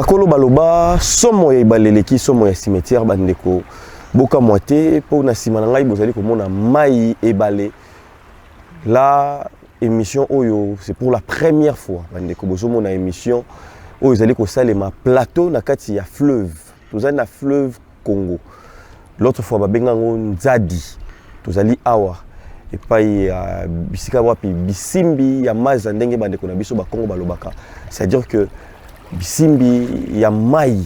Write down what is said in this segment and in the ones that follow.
Bakolo baloba somo ya ebale eleki somo ya cimetière. Bandeko, bokamwa te mpo na nsima na ngai bozali komona mai ebale. La émission oyo, c'est pour la première fois, bandeko, bozomona émission oyo ezali kosalema plateau na kati ya fleuve. Tozali na fleuve Congo, l'autre fois babenga yango Nzadi. Tozali awa epai ya bisika wapi bisimbi ya maza, ndenge bandeko na biso Bakongo balobaka, c'est-à-dire que bisimbi ya mai.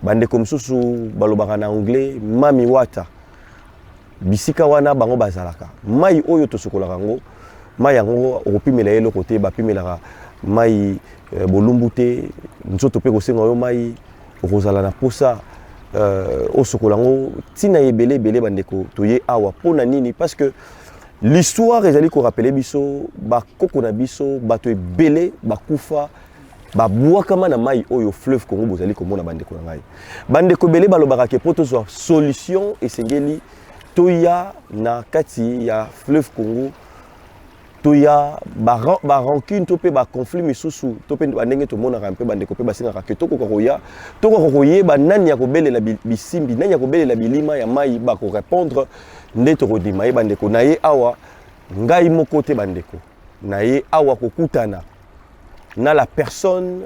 Bandeko mosusu balobaka na anglais mami wata. Bisika wana bango bazalaka. Mai oyo tosokolaka yango, mai yango okopimela ye eloko te. Bapimelaka mai bolumbu te. Nzoto mpe kosenga yo mai, okozala na posa osokola yango. Ntina ebele ebele, bandeko, toye awa mpo na nini? Parce que l'histoire ezali korappeler biso bakoko na biso, bato ebele bakufa, babwakama na mai oyo, fleuve Congo bozali komona. Bandeko na ngai, bandeko ebele balobaka ke mpo tozwa solution, esengeli toya na kati ya fleuve Congo, toya barancune to mpe baconflit misusu to mpe bandenge tomonaka mpe bandeko mpe basengaka ke tokoka koya, tokoka koyeba nani ya kobelela bisimbi, nani ya kobelela bilima ya mai. Bakorépondre nde tokodima ye. Bandeko na ye awa, ngai moko te, bandeko na ye awa kokutana na la personne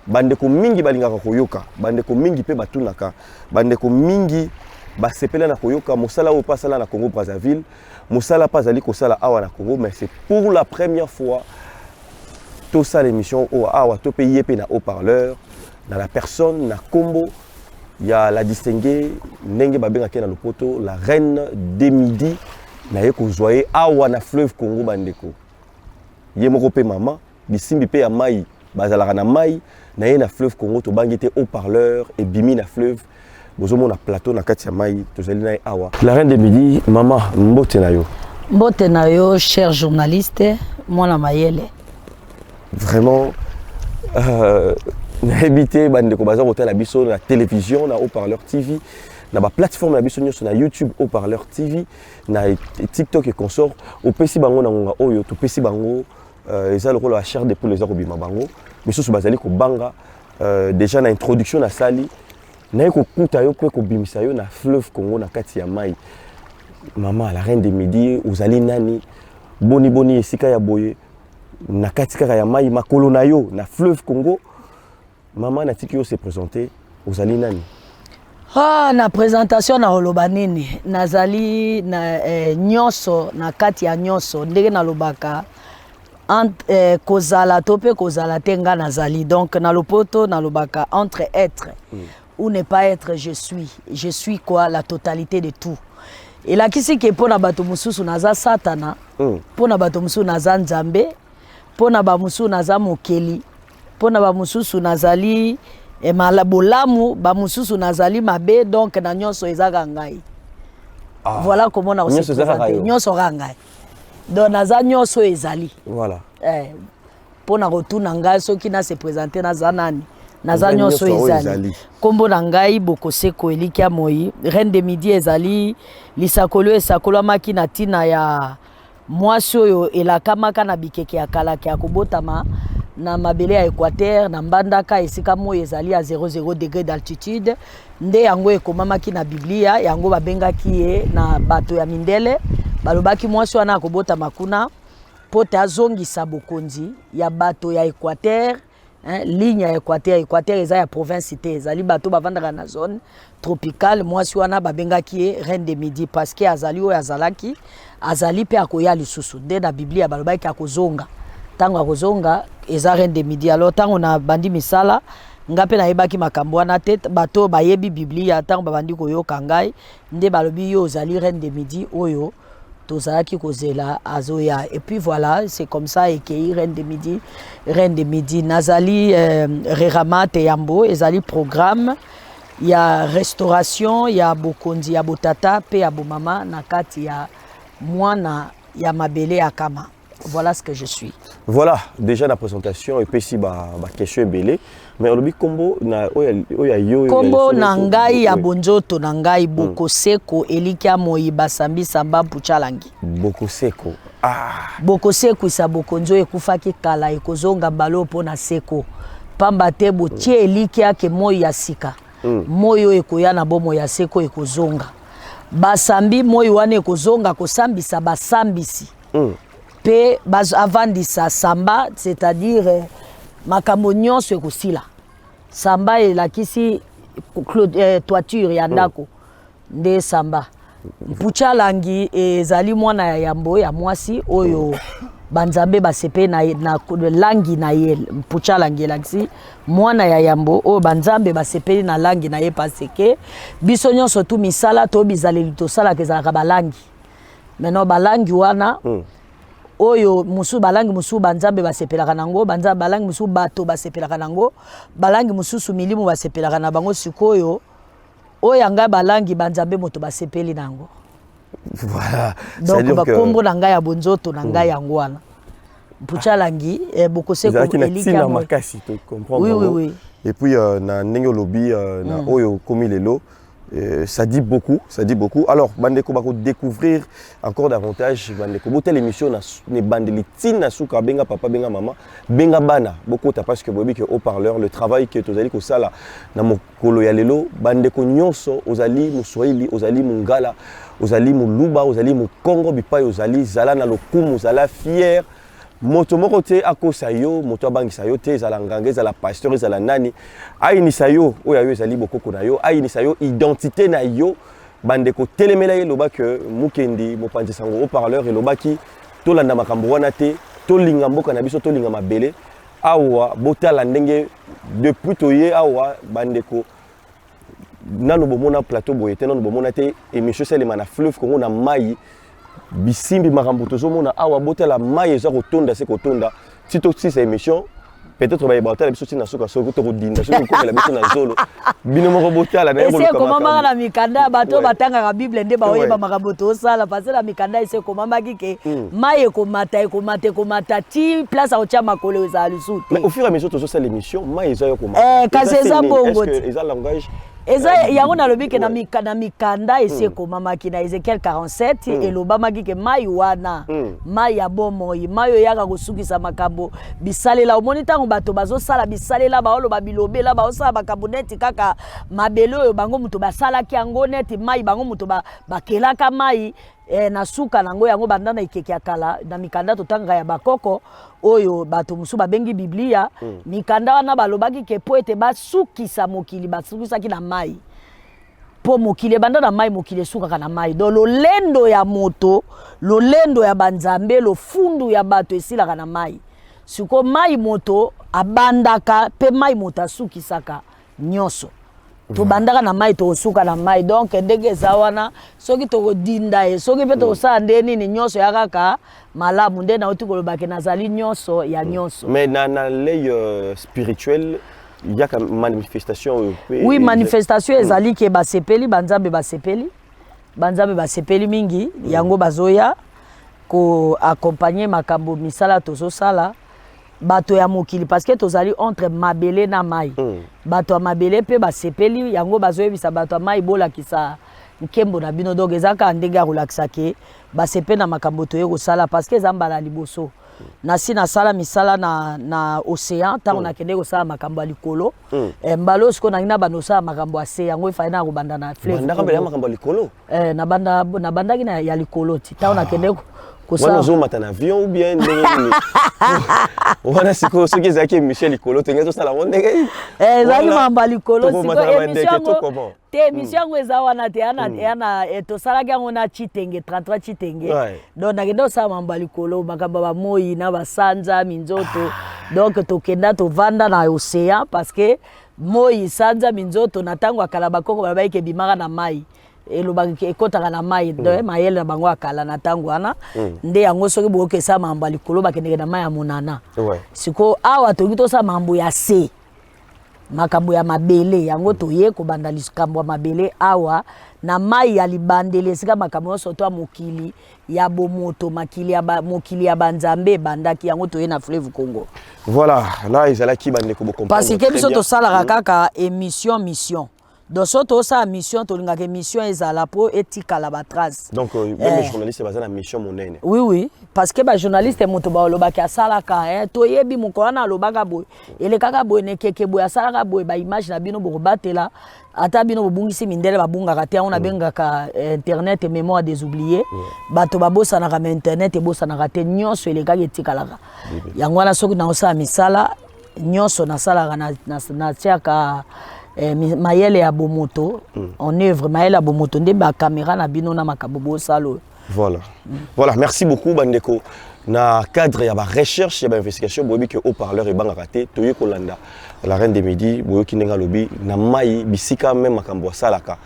bandeko mingi balingaka koyoka, bandeko mingi mpe batunaka, bandeko mingi basepela na koyoka mosala oyo mpe asala na Congo Brazzaville, mosala mpe azali kosala awa na Congo. Mais c'est pour la première fois tosala émission oyo awa to mpe ye mpe na haut-parleur, na la personne na kombo ya la distinguée, ndenge babengaki na lopoto la reine de midi. Naye kozwa ye awa na fleuve Congo. Bandeko, ye moko mpe mama bisimbi mpe ya mai, bazalaka na mai na ye na fleuve Congo. Tobangi te, haut-parleur ebimi na fleuve, bozomona plateau na kati ya mai. Tozali na ye awa, la reine de midi. Mama, mbote na yo. Mbote na yo, cher journaliste, mwana mayele. Vraiment, nayebi te, bandeko baza kotala biso na télévision, na haut-parleur TV, na baplateforme na biso nyonso, na YouTube haut-parleur TV, na TikTok et consort, opesi bango na ngonga oyo topesi bango, eza lokola chair de poule eza kobima. Bango misusu bazali kobanga. Déjà na introduction nasali, naye kokuta yo mpe kobimisa yo na fleuve Congo, na kati ya mai. Mama la reine de midi, ozali nani? Boni boni esika ya boye na kati kaka ya mai, makolo na yo na fleuve Congo? Mama, natiki yo se présenter. Ozali nani? Ah, na présentation na koloba nini? Nazali na nyonso na kati ya nyonso. Ndenge nalobaka, kozala to mpe kozala te, nga nazali. Donc na lopoto nalobaka entre être ou ne pas être, je suis. Je suis quoi? La totalité de tout. Elakisi ke mpo na bato mosusu naza Satana, mpo na bato mosusu naza Nzambe, mpo na bamosusu naza mokeli, mpo na bamosusu nazali bolamu, bamosusu nazali mabe. Donc na nyonso ezaka ngai. Ah. Voilà comment na Nyonso eza kaka yo. Nyonso kaka ngai. Donc naza nyonso oyo ezali. Voilà. Mpo na kotuna ngai soki na se présenter, naza nani? Naza Oza nyonso nyonso oyo ezali. Ezali. Nkombo na ngai Bokoseko Elikya Moi, reine de midi. Ezali lisakoli oyo esakolamaki na ntina ya mwasi oyo elakamaka na bikeke ya kalaka ya kobotama na mabele ya Équateur, na Mbandaka, esika moi ezali ya 00 degré d'altitude. Nde yango ekomamaki na Biblia. Yango babengaki ye na bato ya mindele, balobaki mwasi wana akobotama kuna mpo te azongisa bokonzi ya bato ya Équateur, hein, ligne ya Équateur. Équateur eza ya province te, ezali bato bavandaka na zone tropicale. Mwasi wana babengaki ye reine de midi parce que azali oyo azalaki, azali mpe akoya lisusu. Nde na Biblia balobaki akozonga. Ntango akozonga, eza reine de midi. Alors ntango nabandi misala, nga mpe nayebaki makambo wana te. Bato oyo bayebi Biblia, ntango babandi koyoka ngai, nde balobi: "Yo ozali reine de midi oyo tozalaki kozela, azoya." Et puis voilà, c'est comme ça ekei, reine de midi, reine de midi. Nazali Rerama Teyambo. Ezali programme ya restauration ya bokonzi ya botata mpe ya bomama na kati ya mwana ya mabele ya Kama. Voilà ce que je suis. Voilà, déjà la présentation epesi baquestion ebele. Mais olobi nkombo na oyo ya yo? Nkombo na ngai ya bonzoto na ngai, Bokoseko Elikya Moi Basambisamba Mpuchalangi. Bokoseko, ah. Bokosekwisa bokonzi oyo ekufaki kala, ekozonga mbala oyo mpo na seko. Pamba te botie elikya ke moi ya sika, moi oyo ekoya na bomoi ya seko ekozonga. Basambi moi wana ekozonga kosambisa basambisi mpe avandisa samba, c'est-à-dire makambo nyonso ekosila. Samba elakisi toiture ya ndako nde samba. Mpuchalangi ezali mwana ya yambo ya mwasi oyo banzambe basepeli na langi na ye. Mpuchalangi elakisi mwana ya yambo oyo banzambe basepeli na langi na ye, parce que biso nyonso tu misala to bizaleli tosalaka ezalaka balangi. Maintenant, balangi wana oyo mosusu, balangi mosusu banzambe basepelaka nango, banzambe, balangi mosusu bato basepelaka nango, balangi mosusu milimo basepelaka na bango. Sikoyo oyo ya ngai, balangi banzambe moto basepeli na yango. Donc bakombo na ngai ya bonzoto na ngai yango wana Mpuchalangi, bokoseko. Ezalaki na ntina makasi to comprendre. Oui. Et puis na ndenge olobi na oyo okomi lelo, ça dit beaucoup, ça dit beaucoup. Alors, bandeko bako découvrir encore davantage. Bandeko, botala émission na ne bandeli tina suka. Benga papa, benga mama, benga bana, bokota, parce que boyebi que haut-parleur, le travail que tozali kosala na mokolo ya lelo, bandeko nyonso, ozali moswahili, ozali mongala, ozali moluba, ozali mokongo, bipai ozali, zala na lokumu, zala fier. Moto moko te akosa yo, moto abangisa yo te. Ezala nganga, ezala pasteur, ezala nani, ayinisa yo oyo ayo ezali bokoko na yo, ayinisa yo identité na yo. Bandeko, telemela ye, eloba ke Mukendi mopanzi sango haut-parleur elobaki tolanda makambo wana te, tolinga mboka na biso, tolinga mabele. Awa botala ndenge depuis toye awa, bandeko, nano bomona plateau boye te, nano bomona te émission esalema na fleuve Congo, na mai bisimbi. Makambo tozomona awa, botala mai eza kotonda se kotonda. Ti tosisa émission, peut-être bayeba kotala biso ntina suka, soki tokodinda, soki kokomela biso na zolo, bino moko botala. Na esi ekomamaka na mikanda ya bato oyo batangaka Bible nde baoyeba makambo tosala, parce na mikanda esi ekomamaki ke mai ekomata, ekomata, ekomata ti place akotia makolo ezala lisusu te. Mais au fur et à mesure tozosala émission, mai eza yo komata. Kasi eza bongo. Eza langage. Eza yango nalobi ke na mikanda esi ekomamaki na Ezekiel 47, elobamaki ke mai wana, mai ya bomoi, mai oyo eyaka kosukisa makambo bisalela. Omoni ntango bato bazosala bisalela, baoloba bilobela, baosala makambo neti kaka mabele oyo bango moto basalaki yango, neti mai bango moto bakelaka mai. Na suka nango, yango banda na ekeke ya kala, na mikanda totangaka ya bakoko oyo bato mosusu babengi Biblia, mikanda wana balobaki ke mpo ete basukisa mokili, basukisaki na mai, mpo mokili ebanda na mai, mokili esukaka na mai. Donc lolendo ya moto, lolendo ya banzambe, lofundu ya bato esilaka na mai. Siko mai moto abandaka mpe mai moto asukisaka nyonso. Tobandaka na mai, tokosuka na mai. Donc ndenge eza wana, soki tokodinda ye, soki mpe tokosala nde nini, nyonso ya kaka malamu. Nde nauti kolobake nazali nyonso ya nyonso. Mais na l'œil spirituel, yaka manifestation oyo mpe? Oui, manifestation ezali ke basepeli, banzambe basepeli, banzambe basepeli mingi. Yango bazoya koaccompagner makambo misala tozosala. Bato ya mokili, parce que tozali entre mabele na mai, bato ya mabele mpe basepeli. Yango bazoyebisa bato ya mai: bolakisa nkembo na bino. Donc eza kaka ndenge ya kolakisa ke basepeli na makambo toye kosala, parce que eza mbala ya liboso nasi nasala misala na océan. Ntango nakende kosala makambo ya likolo, mbala oyo sikoyo nangi na banda kosala makambo ya se. Yango efali na kobanda na fleuve. Bandaka mbele ya makambo ya likolo? Eh, nabandaki na ya likolo ti ntango nakende Wana kosala. Ozomata na avion ou bien ndenge nini wana? Sikoyo soki ezalaki émission ya likolo, tenge tosala yango ndenge nini? Eh, ezalaki makambo ya likolo. Tokomata sikoyo na émission bandeke to yango comment? Te, émission yango eza wana te, yana tosalaki yango na Chitenge 33 Chitenge. Donc nakenda kosala makambo ya likolo, makambo ya bamoi na basanza, minzoto. Donc tokenda, tovanda na océan, parce que moi, sanza, minzoto, na ntango ya kala bakoko balobaki ebimaka na mai, elobaki ekɔtaka na mai. Donc mayele na bango ya kala na ntango wana nde yango. Soki boyoki esala makambo ya likolo, bakendeke na mai ya monana. Sikoyo awa tolingi tosala makambo ya se, makambo ya mabele. Yango toye kobanda likambo ya mabele awa na mai ya libandeli, esika makambo nyonso to ya mokili ya bomoto, makili ya mokili ya banzambe ebandaki. Yango toye na fleuve Congo. Voilà, là ezalaki, bandeko, bocomprendre. Parce que biso tosalaka kaka émission mission. Donc so tosala mission, tolingaka mission ezala mpo etikala batrace. Donc même eh, journaliste baza na mission monene. Oui, parce que bajournaliste, moto balobaki asalaka, eh, toyebi mokolo wana alobaka boye, elekaka boye, nekeke boye, asalaka boye. Baimage na bino bokobatela, ata bino bobungisi, mindele babungaka te. Yango nabengaka internet mémoire des oubliés. Bato babosanaka, ma internet ebosanaka te. Nyonso elekaki etikalaka. Yango wana soki naosala misala nyonso nasalaka, natiaka mayele ya bomoto en œuvre. Mayele ya bomoto nde bacaméra na bino na makambo bosala oyo. Voilà, merci beaucoup bandeko. Na cadre ya barecherche, ya bainvestigation, boyebi ke haut-parleur ebangaka te. Toye kolanda la reine de midi. Boyoki ndenge alobi na mai, bisika me makambo asalaka,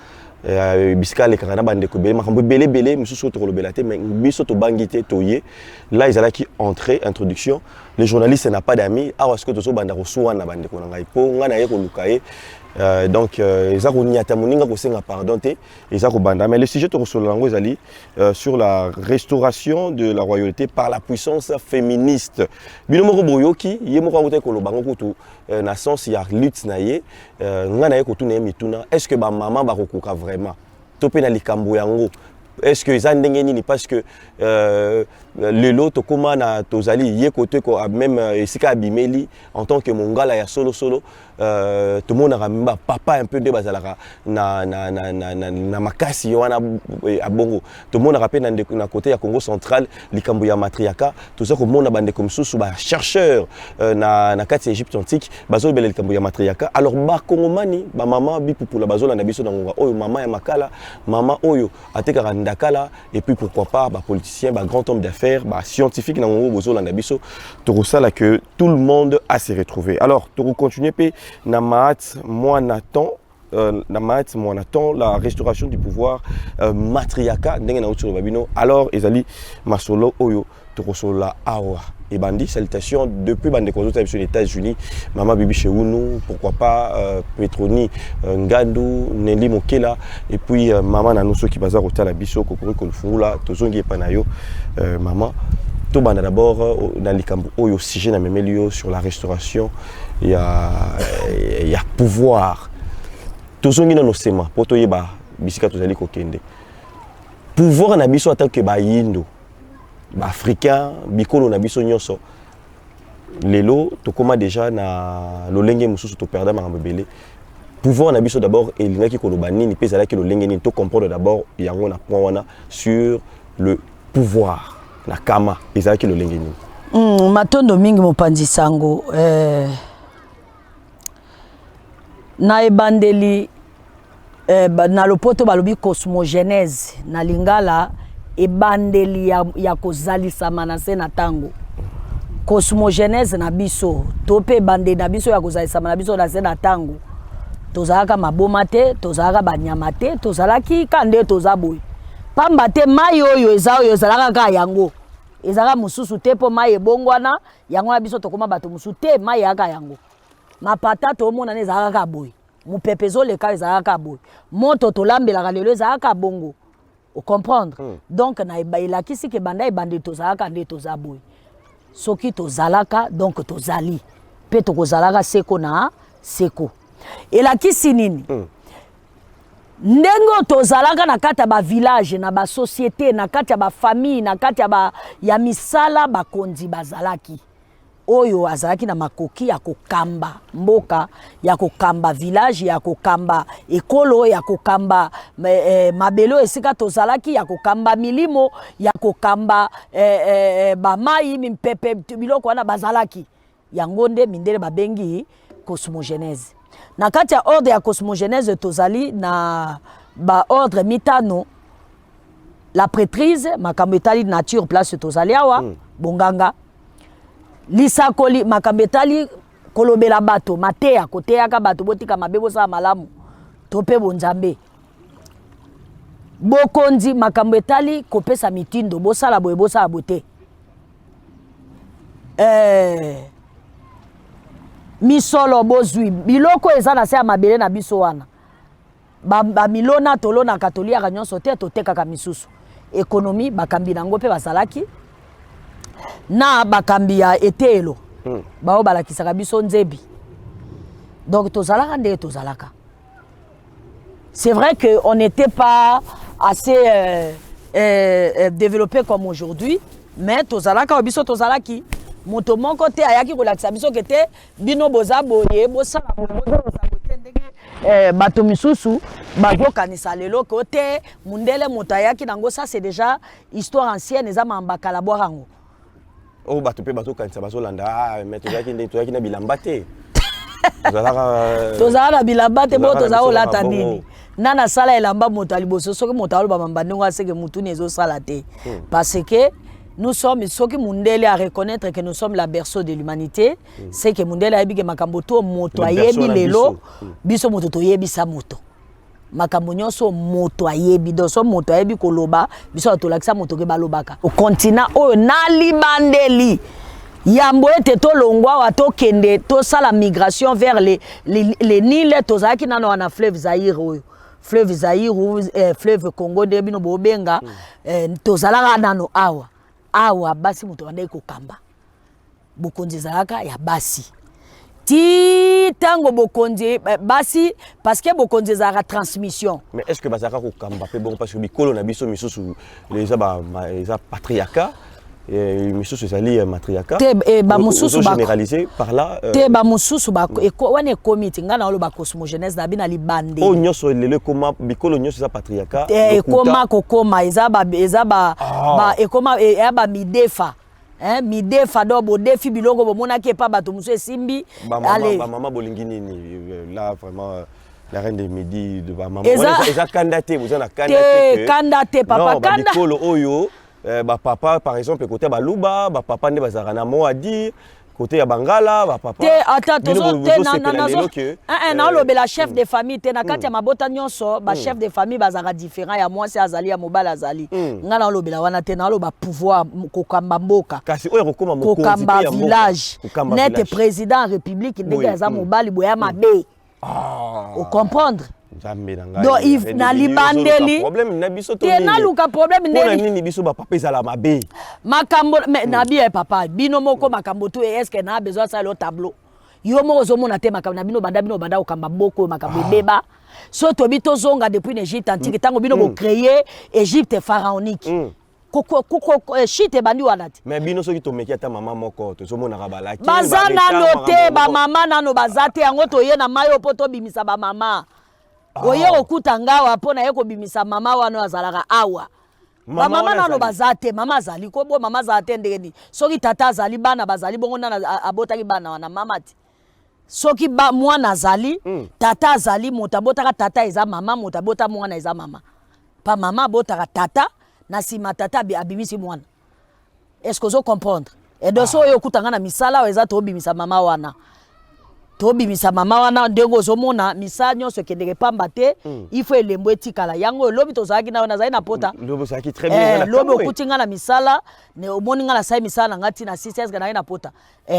bisika alekaka na bandeko ebele, makambo ebele ebele mosusu oyo tokolobela te. Mais biso tobangi te, toye là. Ezalaki entrée, introduction. Le journaliste n'a pas d'amis. Awa sikoyo tozobanda kosuwana, bandeko na ngai, mpo ngai naye koluka ye. Donc eza koniata moninga, kosenga pardon te, eza kobanda. Mais le sujet tokosolola yango ezali sur la restauration de la royauté par la puissance féministe. Bino moko boyoki, ye moko akutaki koloba yango kutu na sens ya lutte na ye. Ngai naye kotuna ye mituna: est ce que bamama bakokoka vraiment to mpe na likambo yango? Est ce que eza ndenge nini? Parce que lelo tokóma na tozali ye kote ko, même esika abimeli en tant que mongala ya solosolo, tomonaka bapapa un peu nde bazalaka na makasi wana abongo. Tomonaka mpe na côté ya Congo Central likambo ya matriarcat. Toza komona bandeko mosusu, bachercheur na kati ya Égypte antique, bazolobela likambo ya matriarcat. Alors bakongomani, bamama bipupula bazolanda biso na ngonga oyo, mama ya makala, mama oyo atekaka ndakala, et puis pourquoi pas bapoliticien, bagrand homme d'affaires, bascientifique na ngongo bozolanda biso, tokosala que tout le monde a se retrouver. Alors tokocontinue mpe na Maat Mwana Temps, na Maat Mwana Temps, la restauration du pouvoir matriarcat, ndenge nauti koloba bino. Alors ezali masolo oyo tokosolola awa ebandi. Salutation depuis bandeko ozotala biso na États-Unis, mama Bibi Cheunu, pourquoi pas Petroni Ngandu, Nelly Mokela, et puis mama na soki baza kotala biso kokoki kolufungula. Tozongi epa na yo, mama. Tobanda d'abord na likambo oyo, sujet namemeli yo sur la restauration ya pouvoir. Tozongi nano nsima mpo toyeba bisika tozali kokende. Pouvoir na biso en tant que bayindo, baafricain, bikolo na biso nyonso, lelo tokóma déjà na lolenge mosusu, toperda makambo ebele. Pouvoir na biso d'abord elingaki koloba nini mpe ezalaki lolenge nini? Tocomprendre d'abord yango na point wana sur le pouvoir na kama ezalaki lolenge nini? Matondo mingi, mopanzi sango. Na ebandeli, na lopoto balobi cosmogenèse, na lingala ebandeli ya kozalisama na se na ntango. Cosmogenèse na biso to mpe ebandeli na biso ya kozalisama na biso na se na ntango, tozalaka maboma te, tozalaka banyama te, tozalaki ka nde toza boye. Pamba te mai oyo eza oyo ezalaka kaka yango, ezalaka mosusu te. Mpo mai ebongwana yango na biso tokóma bato mosusu te. Mai eyaka yango, mapata tomonana ezalaka kaka boye, mopepe ezoleka ezalaka kaka boye, moto tolambelaka lelo ezalaka kaka bongo. Ocomprendre? Donc na elakisi ke banda ebandeli tozalaka nde toza boye. Soki tozalaka, donc tozali mpe tokozalaka seko na seko. Elakisi nini? Ndenge oyo tozalaka na kati ya bavillage, na basociété, na kati ya bafamille, na kati ya misala, bakonzi bazalaki oyo azalaki na makoki ya kokamba mboka, ya kokamba village, ya kokamba ekolo, ya kokamba mabele oyo esika tozalaki, ya kokamba milimo, ya kokamba bamai, mimpepe, biloko wana bazalaki. Yango nde mindele babengi cosmogenèse. Na kati ya ordre ya cosmogenèse, tozali na baordre mitano: la prêtrise, makambo etali nature, place tozali awa, bonganga; lisakoli, makambo etali kolobela bato, mateya, koteyaka bato, botika mabe, bosala malamu, to mpe bonzambe; bokonzi, makambo etali kopesa mitindo, bosala boye, bosala boye te; misolo, bozwi biloko eza na se ya mabele na biso wana, bamilona, tolonaka, toliaka nyonso te, totekaka misusu; économie. Bakambi nango mpe bazalaki na bakambi ya eteyelo, bao balakisaka biso nzebi. Donc tozalaka ndenge tozalaka. C'est vrai que on n'était pas assez développé comme aujourd'hui, mais tozalaka oyo biso tozalaki. Moto moko te ayaki kolakisa biso ke te, bino boza boye, bosala boye, bozolosa boye te, ndenge bato misusu bazokanisa lelo ke te, mundele moto ayaki nango. Ça, c'est déjà histoire ancienne, eza mamba kala bwaka yango. Oyo bato mpe bazokanisa, bazolanda: ah, mais tozalaki nde, tozalaki na bilamba te, tozalaka Tozala na bilamba te, bo tozalaka na tozala biso kolata kaka bongo. Nini nana asala elamba moto ya liboso? Soki moto aloba mamba ndenge aseke mutuni ezosala te, parce que nous sommes, soki mundele a reconnaître que nous sommes la berceau de l'humanité, c'est que mundele ayebi ke makambo to moto Le berceau ayebi na lelo, biso. Biso moto toyebisa moto makambo nyonso moto ayebi. Donc so moto ayebi koloba, biso tolakisa moto ke balobaka. Continent oyo na libandeli, yambo ete tolongwa awa, tokende tosala migration vers le Nil, tozalaki nano wana fleuve Zaire oyo, fleuve Zaire ou fleuve Congo nde bino bobenga. Tozalaka nano awa. Awa basi moto bandaki kokamba, bokonzi ezalaka ya basi ti ntango bokonzi basi, parce que bokonzi ezalaka transmission. Mais est ce que bazalaka kokamba mpe bongo? Parce que bikolo na biso misusu eza eza patriarcat, misusu ezali matriarcat. Te, bamosusu généraliser par là. Te, bamosusu wana ekomi ti ngai na oloba cosmogenèse na bino na libandeli. Oyo nyonso lelo ekoma, bikolo nyonso eza patriarcat. Te, lokuta. Ekoma kokoma eza ba, Ah. ba ekoma eya bamidefa, hein, midefa. Donc bodefi biloko bomonaki epa bato mosusu esimbi. Bamama, Allez. bamama bolingi nini? Là vraiment, la reine de midi de bamama. Eza kanda te, boza na kanda Te, te? Kanda te, papa, Non, kanda. Babikolo oyo bapapa, par exemple côté ya Baluba, bapapa nde bazalaka na mot à dire. Côté ya Bangala, bapapa. Te, ata Bino tozo te bozosepela lelo ke naolobela chef de famille te. Na kati ya mabota nyonso, bachef de famille bazalaka différent, ya mwasi azali, ya mobali azali. Ngai naolobela wana te, naoloba pouvoir, kokamba mboka. Kasi oyo akokoma mokonzi Kokamba mpe ya mboka, village kokamba nete village. Président ya république ndenge Boye, aza mobali boye ya mabe. Ah. Ocomprendre? Nzambe na ngai. Donc, Reine na de Midi, libandeli ozoluka problème na biso to Te, nini? naluka problème Mpona ndeni? nini biso bapapa ezala mabe? Makambo me nabi ye papa, bino moko makambo tu, est ce que na besoin asala yo tableau? Yo moko ozomona te makambo na bino banda, bino banda kokamba mboka oyo, makambo ebeba. So tobi tozonga depuis na Égypte antique, ntango bino bocréer Égypte pharaonique, shite ebandi wana te. Mais bino, soki tomeki ata mama moko, tozomonaka balaki Baza nano te, bamama nano baza te. Yango toye na mai oyo mpo tobimisa bamama. Oye kokuta ngawa mpo na ye kobimisa mama wana oyo azalaka awa. Bamama nano baza te. Mama azali ko bo, mama azala te ndenge nini? Soki tata azali, bana bazali bongo, nana abotaki bana wana? Mama te. Soki mwana azali, tata azali, moto abotaka tata eza mama, moto abota mwana eza mama. Pa mama abotaka tata, na nsima tata abimisi mwana. Est ce que ozo comprendre? Et donc so oyo okutanga na misala oyo eza, tobimisa mama wana, tobimisa mama wana. Ndenge ozomona, misala nyonso ekendeke pamba te. Il faut elembo etikala. Yango oyo lobi tozalaki na yo, nazali na pota. Lobi ozalaki très bien. Eh, lobi okuti nga na misala, omoni nga nasali misala na nga ntina 6 eske naye na pota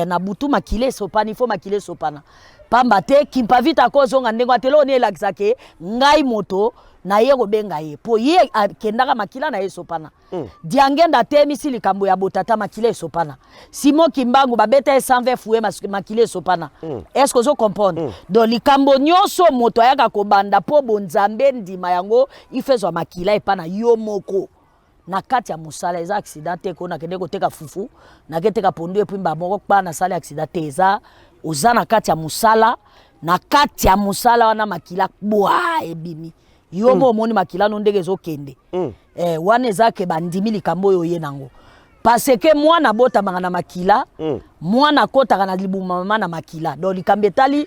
na butu, makila esopani. Ifo makila esopana pamba te. Kimpa Vita akozonga ndenge wana te. Eloko nini elakisa ke ngai moto naye kobenga ye? Mpo ye akendaka, makila na ye esopana. Diangenda atemisi likambo ya botata, makila esopana. Simon Kimbangu babeta ye 120 fouet, makila esopana. Est ce que ozo comprendre? Donc likambo nyonso moto ayaka kobanda mpo bonzambe ndima yango, ifo ezwa makila epa na yo moko na kati ya mosala. Eza accident te ko nakende koteka fufu, naketeka pondu, et puis mba moko kpa nasali accident te. Eza oza na kati ya mosala, na kati ya mosala wana makila bwa ebimi. Yo mo omoni makila no ndenge ezokende. Wana eza ke bandimi likambo oyo oye nango, parce que mwana abotamaka na makila. Mwana akɔtaka na libuma mama na makila. Donc likambo etali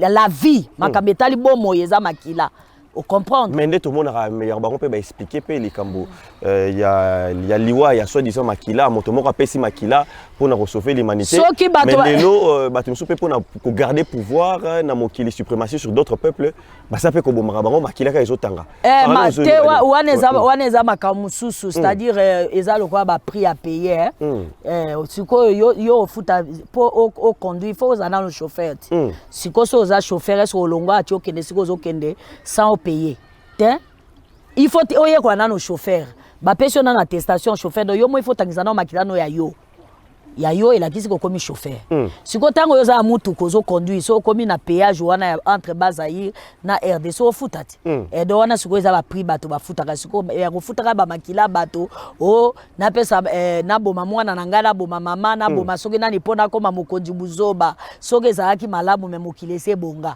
la vie, makambo etali bomoi eza makila. Ocomprendre? Mais nde tomonaka ya bango mpe baexpliquer mpe likambo ya liwa ya soi-disant makila, moto moko apesi makila mpona kosauver l'humanité. Soki bato Mais lelo bato mosusu mpe mpona kogarder pouvoir na mokili, suprématie sur d'autres peuples, baza mpe kobomaka bango, makila kaka ezotanga. Eh, Par là, ma, ozoloba te nini? wana eza makambo mosusu, c'est-à-dire eza lokola baprix à payer, eh. Sikoyo yo ofuta mpo oconduire, faut ozala nano chauffeur ti. Sikoyo so oza chauffeur, est ce olongwa ati okende? Sikoyo ozokende sans opayer te. Il faut oyekola nano chauffeur, bapesi yo nano attestation chauffeur. Donc yo mo il faut otangisa nano makila no ya yo. Ya yo elakisi kokomi chauffeur. Sikoyo ntango oyo oza na mutuka, ozoconduire, so okomi na péage wana ya entre Bas-Zaïre na RDC, ofuta te. Do wana sikoyo eza baprix bato bafutaka. Sikoyo ya kofutaka bamakila bato o napesa, naboma mwana na ngai, naboma mama, naboma soki nani mpo nakoma mokonzi. Buzoba. Soki ezalaki malamu, me mokili esi ebonga.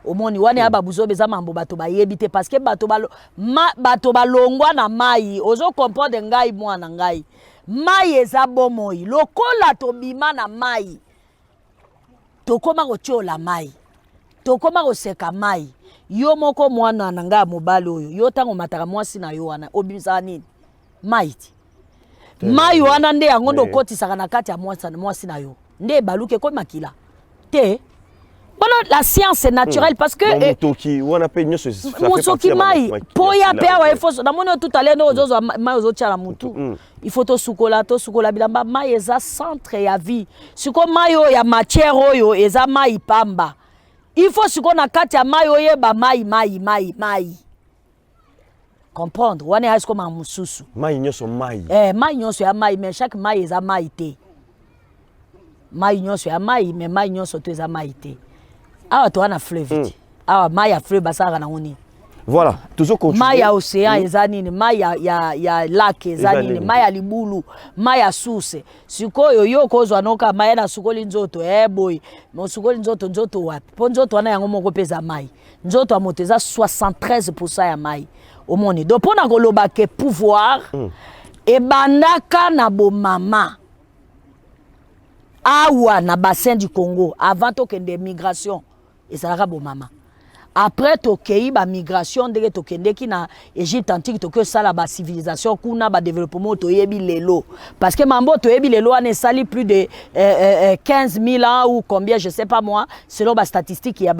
Omoni wana ya babuzoba, eza mambo bato bayebi te, parce que bato balongwa na mai. Ozo comprendre ngai, mwana ngai? Mai eza bomoi. Lokola tobima na mai, tokóma kotiola mai, tokóma koseka mai. Yo moko, mwana na ngai ya mobali oyo, yo ntango omataka mwasi na yo wana, obimisaka nini? Mai ti. Mai wana nde yango nde okotisaka na kati ya mwasi na yo, nde ebaluki, ekomi makila te. Wana la science naturelle, parce que motoki wana mpe nyonso. Mosoki mai mpo ya mpe awa efo namoni oyo tout à l'heure nde ozozwa mai, ozotia na mutu. Il faut tosukola, tosukola bilamba. Mai eza centre ya vie. Sikoyo mai oyo ya matière oyo eza mai pamba. Il faut sikoyo na kati ya mai oyeba mai, mai, mai, mai, comprendre wana eya sikoyo makambo mosusu. Mai nyonso mai. Mai nyonso ya mai, mais chaque mai eza mai te. Mai nyonso ya mai, mais mai nyonso to eza mai te. Awa toza na fleuve te. Awa mai ya fleuve basalaka nango nini? Voilà, tozo continuer. Mai ya océan eza nini? Mai ya lac eza nini? Mai ya libulu, mai ya source. Sikoyo yo okozwa noka mai na sukoli nzoto, boye osukoli nzoto, nzoto wapi? Mpo nzoto wana yango moko mpe eza mai. Nzoto ya moto eza 73 ya mai. Omoni? Donc mpo na koloba ke pouvoir ebandaka na bomama awa na bassin du Congo, avant tokende migration, ezalaka bomama. Après tokei bamigration, ndenge tokendeki na Égypte antique, tokoki osala bacivilisation kuna, badéveloppement toyebi lelo, parce que mambo toyebi lelo wana esali plus de 15 000 ans ou combien, je sais pas moi, selon bastatistique ya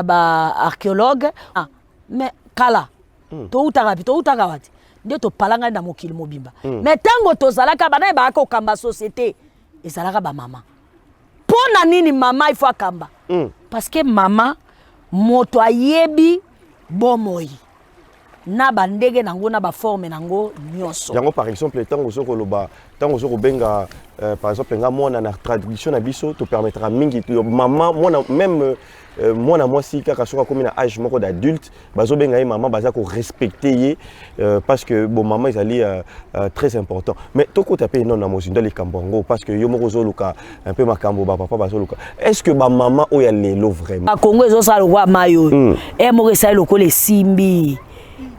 baarchéologue. Ah, mais kala toutaka wapi? Toutaka wati nde topalangani na mokili mobimba. Mais ntango tozalaka, bana ebaka kokamba société ezalaka bamama. Mpo na nini mama il faut akamba? Parce que mama moto ayebi bomoi na bandenge nango, na baforme nango nyonso. Yango, par exemple, ntango ozo koloba, ntango ozo kobenga, par exemple nga mwana, na traduction na biso topermettra mingi mama mwana, même mwana mwasi kaka soki akomi na âge moko d'adulte, bazobenga ye mama, baza korespecte ye, parce que bon, mama ezali très important. Mais tokota mpe nano na mozindo ya likambo yango, parce que yo moko ozoluka un peu makambo bapapa bazoluka. Est ce que bamama oyo ya lelo vraiment? Bakongo ezosala lokola mai oyo. E moko esali lokola esimbi,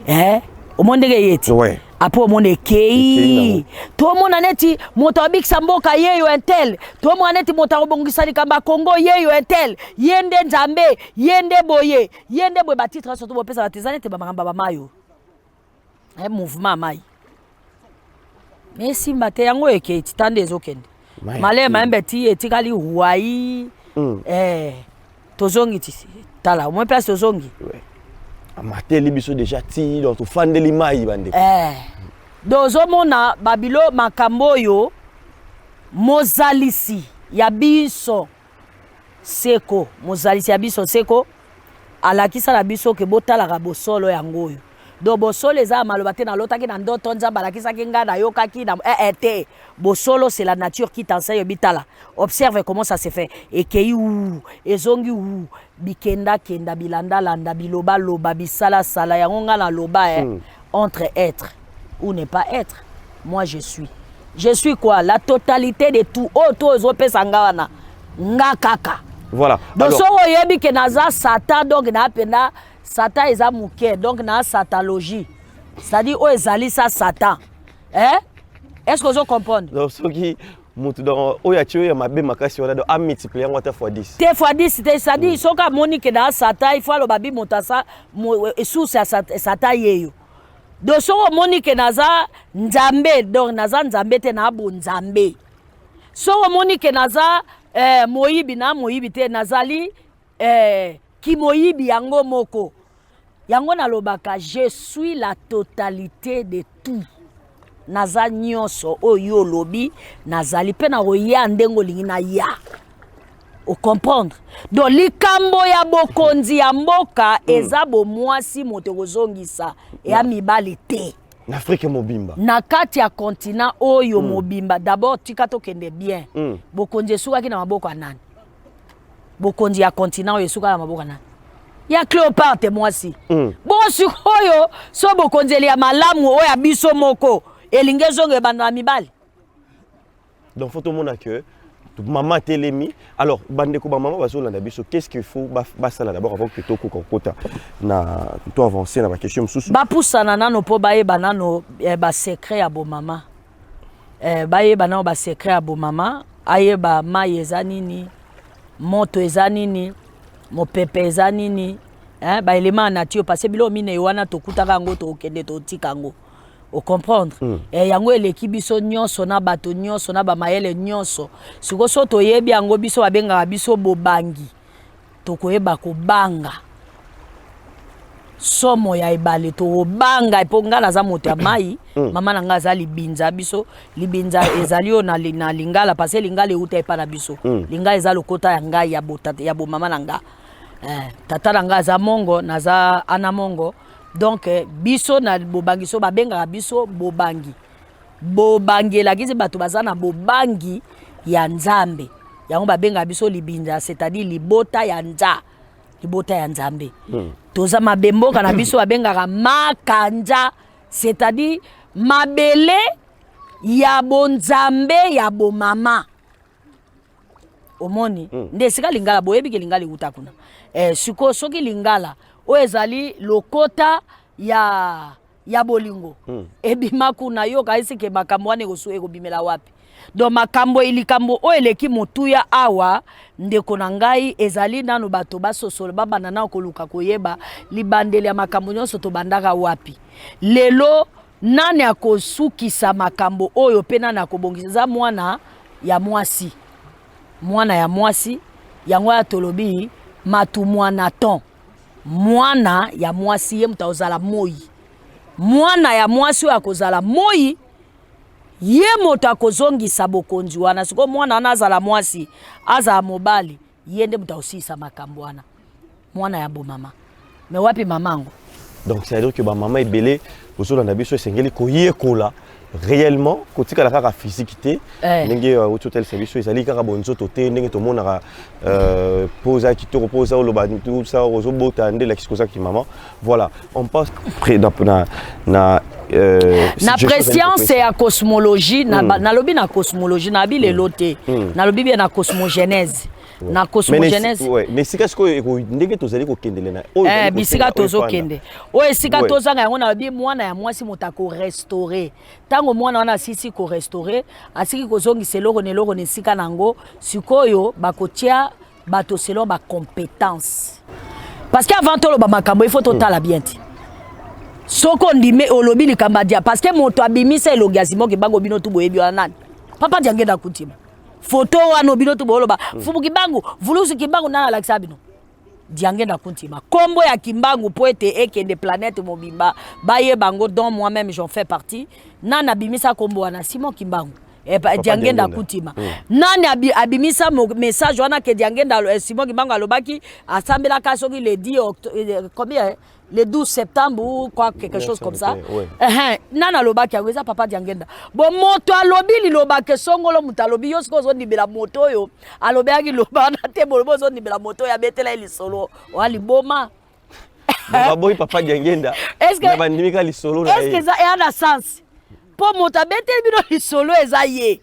eh? Omoni ndenge ye ti apo omona ekei, tomona neti moto abikisa mboka yeyo un tel, tomona neti moto akobongisa likambo ya Kongo yeyo un tel, ye nde Nzambe, ye nde boye, ye nde boye. Batitre nyonso to bopesa bato eza neti bamakambo ya bamai oyo, mouvement ya mai, me esimba te. Yango ekei ti ta nde ezokende malema mayembe ti etikali wai. Tozongi ti tala omoi place tozongi. Amateli biso déjà ti, donc tofandeli mai, bandeko. Donc ozomona babilo makambo oyo mozalisi ya biso seko, mozalisi ya biso seko alakisa na biso ke botalaka bosolo yango oyo. Donc bosolo eza ya maloba te. Nalotaki na ndoto, Nzambe alakisaki ngai, nayokaki na te. Bosolo, c'est la nature qui t'enseigne. Bitala, observe comment ça se fait. Ekei wu, ezongi wu, bikendakenda, bilandalanda, bilobaloba, bisalasala. Yango ngai naloba entre être ou ne pas être, moi je suis. Je suis quoi? La totalité de tout. Oyo to ozopesa nga wana, nga kaka. Donc soki oyebi ke naza Satan, donc naa mpenza Satan eza moke, donc naa satalogie, c'est-à-dire oyo ezali sa Satan, eh? Est ce que ozo comprendre? Donc soki motu, donc oyo atie oyo ya mabe makasi wana, donc amultiplie yango ata fois 10. Te, fois 10 te. C'est-à-dire soki amoni ke naa Satan, il faut aloba bi moto asa source ya Satan yeyo. Donc soki omoni ke naza Nzambe, donc naza Nzambe te, naa bonzambe. Soki omoni ke naza moyibi, na moyibi te, nazali kimoyibi yango moko. Yango nalobaka, je suis la totalité de tout. Naza nyonso oyo yo olobi nazali, mpe nakoya ndenge olingi naya. Ocomprendre? Donc likambo ya bokonzi ya mboka eza bomwasi moto ekozongisa, eya mibali te. Na Afrique mobimba. Na kati ya continent oyo mobimba. D'abord tika tokende bien. Bokonzi esukaki na maboko ya nani? Bokonzi ya continent oyo esukaka na maboko ya nani? Ya Cléopâtre mwasi. Bongo sikoyo so bokonzeli ya malamu oyo ya biso moko elingi ezonga ebanda na mibali. Donc faut tomona que mama telemi. Alors bandeko bamama bazolanda biso, qu'est ce qu'il faut basala d'abord avant que tokoka kokota na to avancer na baquestion mosusu? Bapusana nano mpo bayeba nano basecret ya bomama, bayeba nano basecret ya bomama, ayeba mai eza nini, moto eza nini, mopepe eza nini, baélément ya nature, parce que biloko minei wana tokutaka yango, tokokende totika yango, ocomprendre? Yango eleki biso nyonso na bato nyonso na bamayele nyonso. Sikoyo so toyebi yango, biso babengaka biso bobangi, tokoyeba kobanga somo ya ebale, tokobanga mpo ngai naza moto ya mai. Mama na ngai aza libinza. Biso libinza ezali oyo na lingala, parce lingala euta epa na biso. Lingala eza lokota ya ngai ya bomama na nga. Tata na ngai aza mongo, naza ana mongo. Donc biso na bobangi, so babengaka biso bobangi. Bobangi elakisi bato baza na bobangi ya Nzambe. Yango babengaka biso libinza, c'est-à-dire libota ya libota ya Nzambe. Toza mabe mboka na biso babengaka makanja, c'est-à-dire mabele ya bonzambe ya bomama. Omoni? Nde esika lingala, boyebi ke lingala ewuta kuna. Sikoyo soki lingala oyo ezali lokota ya bolingo ebima kuna, yoka esike makambo wana ekobimela wapi? Donc makambo, likambo oyo eleki motuya awa, ndeko na ngai, ezali nano bato basosola, babanda nano koluka koyeba libandeli ya makambo nyonso, tobandaka wapi, lelo nani akosukisa makambo oyo mpe nani akobongisa. Eza mwana ya mwasi, mwana ya mwasi. Yango aya tolobi matu mwana ton mwana ya mwasi, ye moto akozala moi. Mwana ya mwasi oyo akozala moi, ye moto akozongisa bokonzi wana. Sikoyo mwana wana, azala mwasi, azala mobali, ye nde moto akosilisa makambo wana, mwana ya bomama. Me wapi mama yango? Donc c'est à dire que bamama ebele bozolanda biso, esengeli koyekola réellement, kotikala kaka physique te. Ndenge auti otalisa biso, ezali kaka bonzoto te. Ndenge tomonaka, mpo oza kitoko, mpo oza oloba sa ozobota, nde elakisi kozaki mama. Voilà, on passe près na na prescience ya cosmologie. Nalobi na cosmologie, nayebi lelo te. Nalobi bien na cosmogenèse, na cosmogenèse. Mais esika sikoyo ndenge tozali kokendele na oyo, bisika tozokende oyo, esika tozanga yango, nalobi mwana ya mwasi moto akorestaurer. Ntango mwana wana asisi korestaurer, asiki kozongisa eloko na eloko na esika na yango, sikoyo bakotia bato selon bacompétence, parce que avant toloba makambo, il faut totala bien te. Soki ondime olobi likambo adia, parce que moto abimisa elongi ya Simon Kimbangu, bino tu boyebi wana nani? Papa Diangenda Kuntima. Foto wana bino tu booloba Fumu Kimbangu, Vulusu Kimbangu, nani alakisa bino? Diangenda Kuntima. Nkombo ya Kimbangu mpo ete ekende planète mobimba, bayeba yango, dont moi-même j'en fais partie, nani abimisa nkombo wana? Simon Kimbangu. Diangenda Kuntima. Nani abimisa message wana ke Diangenda, Simon Kimbangu alobaki, asambelaka soki le 10 combien, le 12 septembre ou quoi, quelque chose comme ça? Nani alobaki yango? Eza papa Diangenda. Bon, moto alobi liloba ke songolo, moto alobi, yo sikoyo ozondimela moto oyo alobelaki loba wana te? Bolobi ozondimela moto oyo abetela ye lisolo oya liboma. Baboyi papa Diangenda na bandimi ka lisolo na ye. Eza eya na sens, mpo moto abeteli bino lisolo eza ye.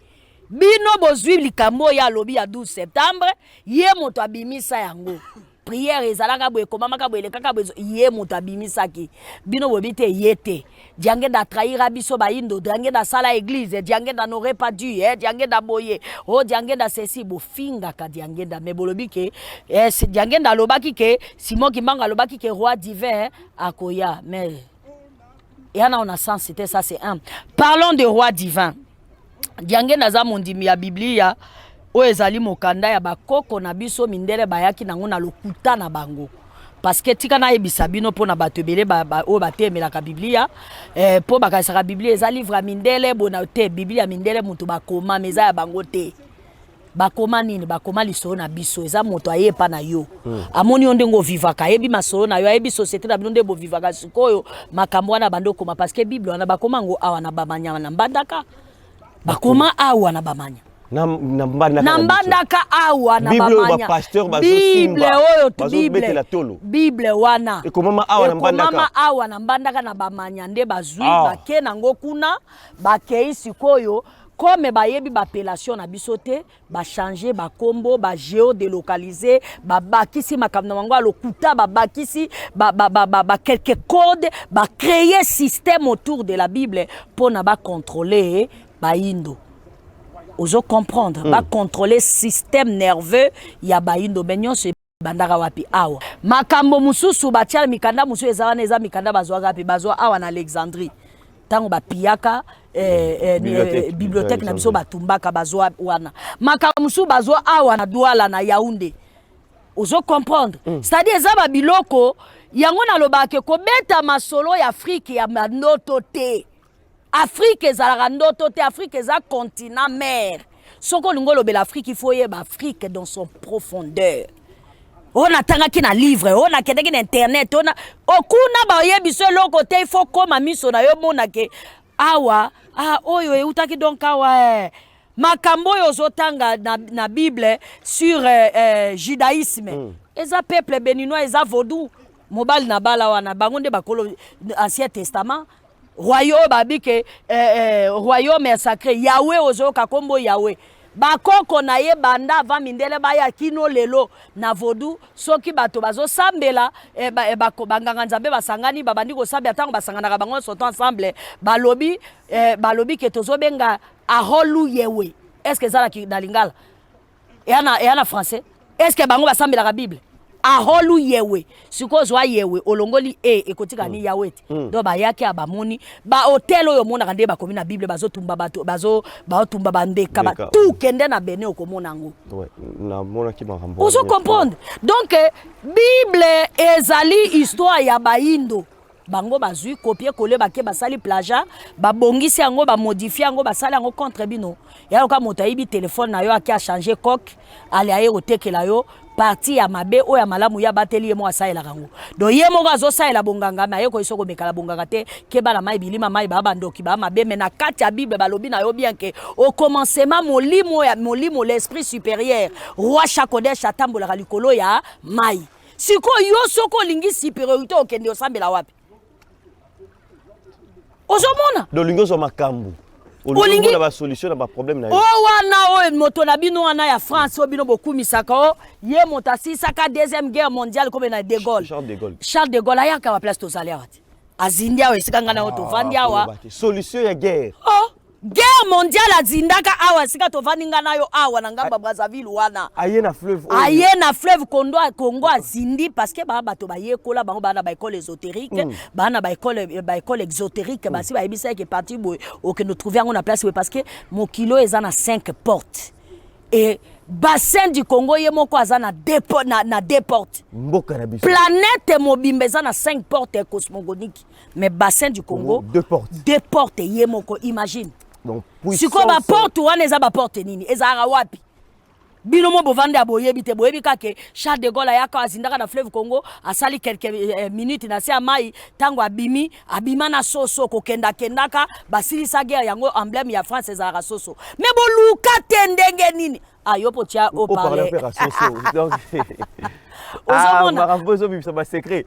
Bino bozwi likambo oyo alobi ya 12 septembre, ye moto abimisa yango. Prière ezalaka boye, ekomamaka boye, elekaka boye, ye moto abimisaki. Bino boyebi te, ye te. Diangenda atrahira biso bayindo, Diangenda asala église, Diangenda n'aurait pas dû, Diangenda boye, o Diangenda ceci. Bofingaka Diangenda, mais bolobi ke Diangenda alobaki ke Simon Kimbangu alobaki ke roi divin akoya, mais eya na sens te. Ça, c'est un. Parlons de roi divin. Diangenda aza mondimi ya Biblia oyo ezali mokanda ya bakoko na biso. Mindele bayaki nango na lokuta na bango, parce que tika nayebisa bino, mpo na bato ebele oyo batemelaka Biblia, mpo bakanisaka Biblia eza livre ya mindele. Bona te, Biblia ya mindele moto bakoma, mais eza ya bango te. Bakoma nini? Bakoma lisolo na biso. Eza moto aye epa na yo, amoni yo ndenge ovivaka, ayebi masolo na yo, ayebi société na bino nde bovivaka. Sikoyo makambo wana bandi okoma, parce que Bible wana bakoma yango awa na Bamanya, na Mbandaka. Bakoma awa na Bamanya. Na Mbandaka. Na Mbandaka awa na Bible oyo Bamanya. Bapasteur Bible bazosimba, oyo bazobetela Bible tolo. Bible wana Ekomama awa na Mbandaka. Ekomama awa na Mbandaka, na Bamanya nde bazwi. Ah. Bake nango kuna, bakei sikoyo, comme bayebi baappellation na biso te, bachange bakombo, bagéodélocaliser, babakisi makambo na bango ya lokuta, babakisi ba quelque code, bacréer système autour de la Bible mpona bacontrôler bayindo. Ozo comprendre? Bacontrôler système nerveux ya bayindo. Me nyonso ebandaka wapi? Awa. Makambo mosusu batia, mikanda mosusu eza wana, eza mikanda bazwaka wapi? Bazwa awa na Alexandrie, ntango bapiyaka Bibliothèque, bibliothèque na biso. Alexandrie. Batumbaka, bazwa wana. Makambo mosusu bazwa awa na Douala, na Yaounde. Ozo comprendre? C'est-à-dire eza babiloko yango nalobaka ke kobeta masolo ya Afrique ya bandoto te. Afrique ezalaka ndoto te. Afrique eza continent mare. Soki olingi olobela Afrique, il faut oyeba Afrique dans son profondeur. Oyo natangaki na livre, oyo nakendaki na internet, oyo okuna bayebi so eloko te. Il faut koma miso na yo monake awa. Ah, oyo eutaki donc awa, eh. Makambo oyo ozotanga na Bible sur judaïsme, eza peuple béninois, eza vaudou. Mobali na bala wana, bango nde bakolo Ancien Testament. Royaume babi ke royaume ya sacré Yawe, ozoyoka nkombo Yawe, bakoko na ye banda avant mindele baya kino lelo. Na vaudou, soki bato bazosambela, banganga nzambe basangani, babandi kosambela. Ntango basanganaka bango nyonso to ensemble, balobi ke tozobenga Aholu Yewe. Est ce que eza na lingala? Eya na français. Est ce que bango basambelaka Bible? Aholu Yewe. Sikoyo ozwa Yewe, olongoli e, ekotika ni Yawe te. Donc bayaki ya bamoni bahotel oyo omonaka nde bakomi na Bible, bazotumba bato, bazotumba bandeka. Ndeka. Tu kende na Benin, okomona yango. Ouais, namonaki makambo Ozo wana. comprendre? Donc Bible ezali histoire ya bayindo. Bango bazwi copier coller, bake basali plagiat, babongisi yango, bamodifie yango, basali yango contre bino. Ya yoka, moto ayibi telefone na yo, ake achange coque, ale aye kotekela yo partie ya mabe. Oyo ya malamu ye abateli, ye moko asalelaka yango. Donc ye moko azosalela bonganga, me aye koyisa komekala bonganga te. Keba na mai bilima, mai baa bandoki, baa mabe. Me na kati ya Bible balobi na yo bien ke au commencement, molimo ya molimo, l'esprit supérieur, roi Chakodesh, atambolaka likolo ya mai. Sikoyo yo soki olingi supériorité, okende osambela wapi? Ozomona? Donc olingi ozwa makambo, olingi omona basolution na baproblème na yo. O wana oyo moto na bino wana ya France, oyo bino bokumisaka, o ye moto asilisaka Deuxième Guerre mondiale, kobe na de Gaulle. Charles de Gaulle. Charles de Gaulle ayaka baplace tozali awa te. Azindi awa esika ngai na yo tovandi awa. Koloba te. Solution ya guerre. Oh, guerre mondiale, azindaka awa esika tovandi ngai na yo awa na ngambo ya Brazzaville wana. Aye na fleuve oyo. Aye na fleuve Congo, Congo azindi, parce que baa bato bayekola, bango baa na baécole ésotérique, baa na baécole exotérique. Basi bayebisa eke parti boye okende trouve yango na place boye, parce que mokili oyo eza na 5 portes et bassin du Congo ye moko aza na deux portes. Mboka na biso. Planète mobimba eza na 5 portes cosmogoniques, mais bassin du Congo, Congo, deux portes. Deux portes ye moko, imagine. Donc sikoyo puissance. Baporte wana eza baporte nini? Ezalaka wapi? Bino mo bovandi ya boyebi te. Boyebi kaka Charles de Gaulle ayaka, azindaka na fleuve Congo, asali quelques minutes na se ya mai. Ntango abimi, abima na soso. Kokendakendaka, basilisa guerre yango. Emblème ya France ezalaka soso, me boluka te ndenge nini. Ah, yo mpo tia haut-parleur haut-parleur. Mpe soso, donc Ozomona? Makambo ezobimisa basecret.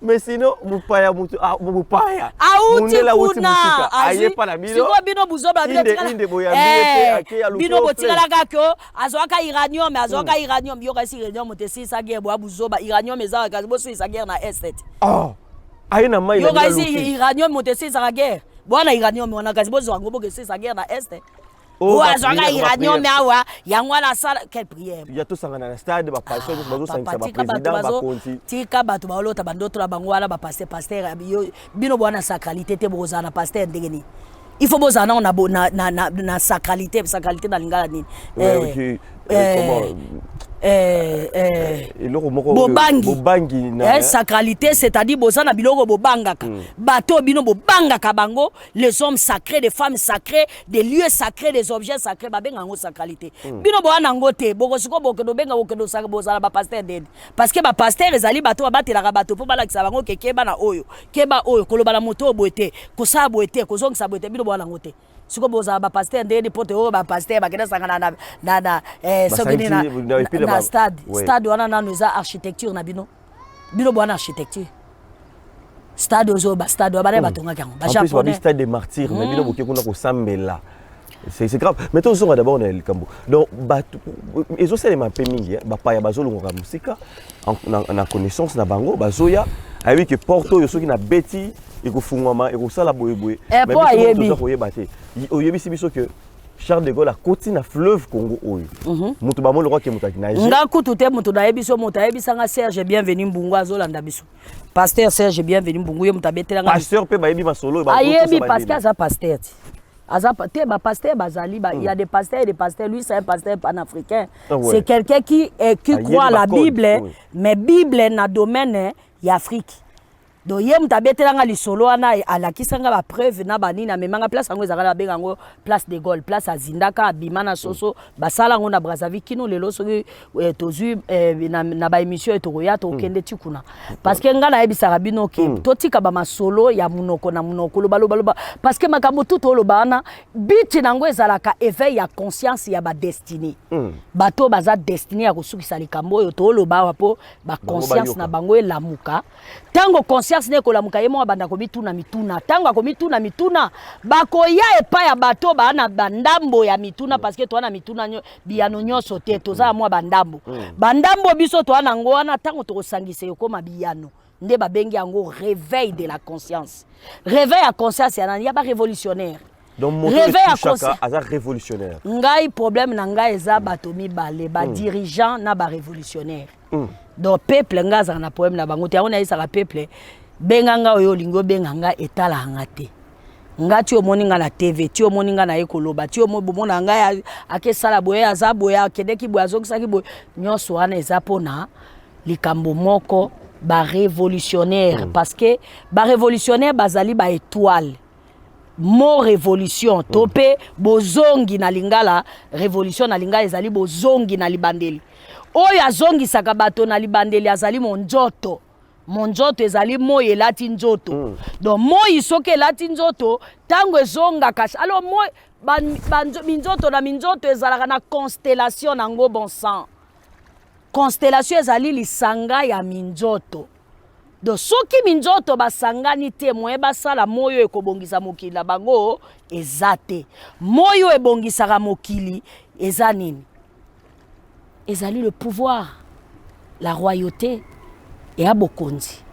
Mais sinon mopaya, motu, ah, mopaya auti Mundele awuti kuna mosika, aye pa na bino. Sikoyo bino buzoba bino Inde boyambi ye te, ake aluki bino yo. Botikala kaka o azwaka uranium, azwaka uranium. Yoka, esi uranium te esilisa guerre. Boya buzoba, uranium ezaka, kasi bosilisa guerre na Est te. Ah, aye na mai na Yoka, bino esi aluki. Uranium moto esilisaka guerre? Bwana uranium wana, kasi bozwa yango, boke esilisa guerre na Est. Oh, Oyo azwaka baprière, uranium baprière. awa, yango wana asala quelle prière? Ya tosangana na stade, bapasteur nyonso bazosangisa, Papa, tika bato baprésident, bakonzi. Tika bato baolota bandoto na bango wana. Bapasteur, pasteur, bino bwana sacralité te, bokozala na pasteur ndenge nini? Il faut bozala nango na, bo- na, na, na, na sacralité. Sacralité na lingala nini? Ouais, ok. Comment eloko moko? Bobangi. Bobangi na Sacralité, c'est-à-dire boza na biloko bobangaka, bato bino bobangaka bango, les hommes sacrés, des femmes sacrées, des lieux sacrés, des objets sacrés, babenga yango sacralité. Bino boya nango te. Bokosiko bokende obenga, bokende osaka, bozala bapasteur ndeni? Parce que bapasteur ezali bato babatelaka bato mpo balakisa bango ke keba na oyo, keba oyo, koloba na moto oyo boye te, kosala boye te, kozongisa boye te. Bino boya nango te. Sikoyo bozala bapasteur ndeni? Mpo te oyo bapasteur bakende sangana na soki nini na stade. Stade wana nano eza architecture na bino. Bino bowana architecture stade ozo bastade wana bana batongaki yango. Bajaponais, stade des Martyrs, mais bino boke kuna kosambela, c'est grave. Mais tozonga d'abord na likambo. Donc bato ezosalema mpe mingi, bapaya bazolongwaka mosika na connaissance na bango, bazoya, ayebi ke porte oyo soki nabeti ekofungwama, ekosala boyeboye. Po ayebi. Koyeba te. Oyebisi biso ke Charles de Gaulle akoti na fleuve Congo oyo, moto bamoni lokola ke moto akinaje. Nga kutu te. Moto nayebi so, moto ayebisanga, Serge Bienvenu Mbungu, azolanda biso, pasteur Serge Bienvenu Mbungu, ye moto abetelanga. Pasteur mpe bayebi masolo? Ayebi, parce que aza pasteur ti aza te. Bapasteur bazali ba, il y a des pasteurs et des pasteurs. Lui, c'est un pasteur panafricain. Ah ouais. C'est quelqu'un qui ah, croit à la Bible, oui. Mais Bible na domaine ya Afrique. Donc ye moto abetelanga lisolo wana, alakisanga bapreuve na banini, amemanga place yango ezalaka, babenga yango place de Gaulle, place azindaka, abima na soso. Basala yango na Brazzaville kino lelo. Soki tozwi na baémission oyo tokoya, tokokende ti kuna, parce que ngai nayebisaka bino ke totika bamasolo ya monoko na monoko, lobalobaloba, parce que makambo tu toloba wana, biti nango ezalaka éveil ya conscience ya badestinée. Bato oyo baza destinés ya kosukisa likambo oyo toloba awa, mpo baconscience na bango elamuka. Ntango conscience ne ekolamuka, ye moko abanda komituna mituna. Ntango akomituna mituna, bakoya epai ya bato baa na bandambo ya mituna, parce que toa na mituna biyano nyonso te, toza na mwa bandambo. Bandambo biso toa nango wana, ntango tokosangisa, ekóma biyano. Nde babengi yango réveil de la conscience. Réveil ya conscience ya nani? Ya barévolutionnaire. Donc moto réveil ya etouchaka aza révolutionnaire. Ngai, problème na ngai eza bato mibale: badirigeant na barévolutionnaire. Donc peuple, ngai azala na problème na bango te. Yango nayesaka peuple: benga nga oyo olingi obenga nga, etalaka nga te. Nga ti omoni nga na TV, ti omoni nga naye koloba, ti bomona ngai akesala boye, aza boye, akendeki boye, azongisaki boye, nyonso wana eza mpona likambo moko: barévolutionnaire. Parce que barévolutionnaire bazali baétoile. Mo révolution to mpe bozongi na lingala, révolution na lingala ezali bozongi na libandeli. Oyo azongisaka bato na libandeli azali monzoto. Monzoto ezali moi elati nzoto. Donc moi soki elati nzoto, ntango ezongaka, alors moi minzoto na minzoto ezalaka na constellation nango. Bon sang, constellation ezali lisanga ya minzoto. Donc soki minzoto basangani te, moye basala moi oyo ekobongisa mokili na bango eza te. Moi oyo ebongisaka mokili eza nini? Ezali le pouvoir, la royauté, eya bokonzi.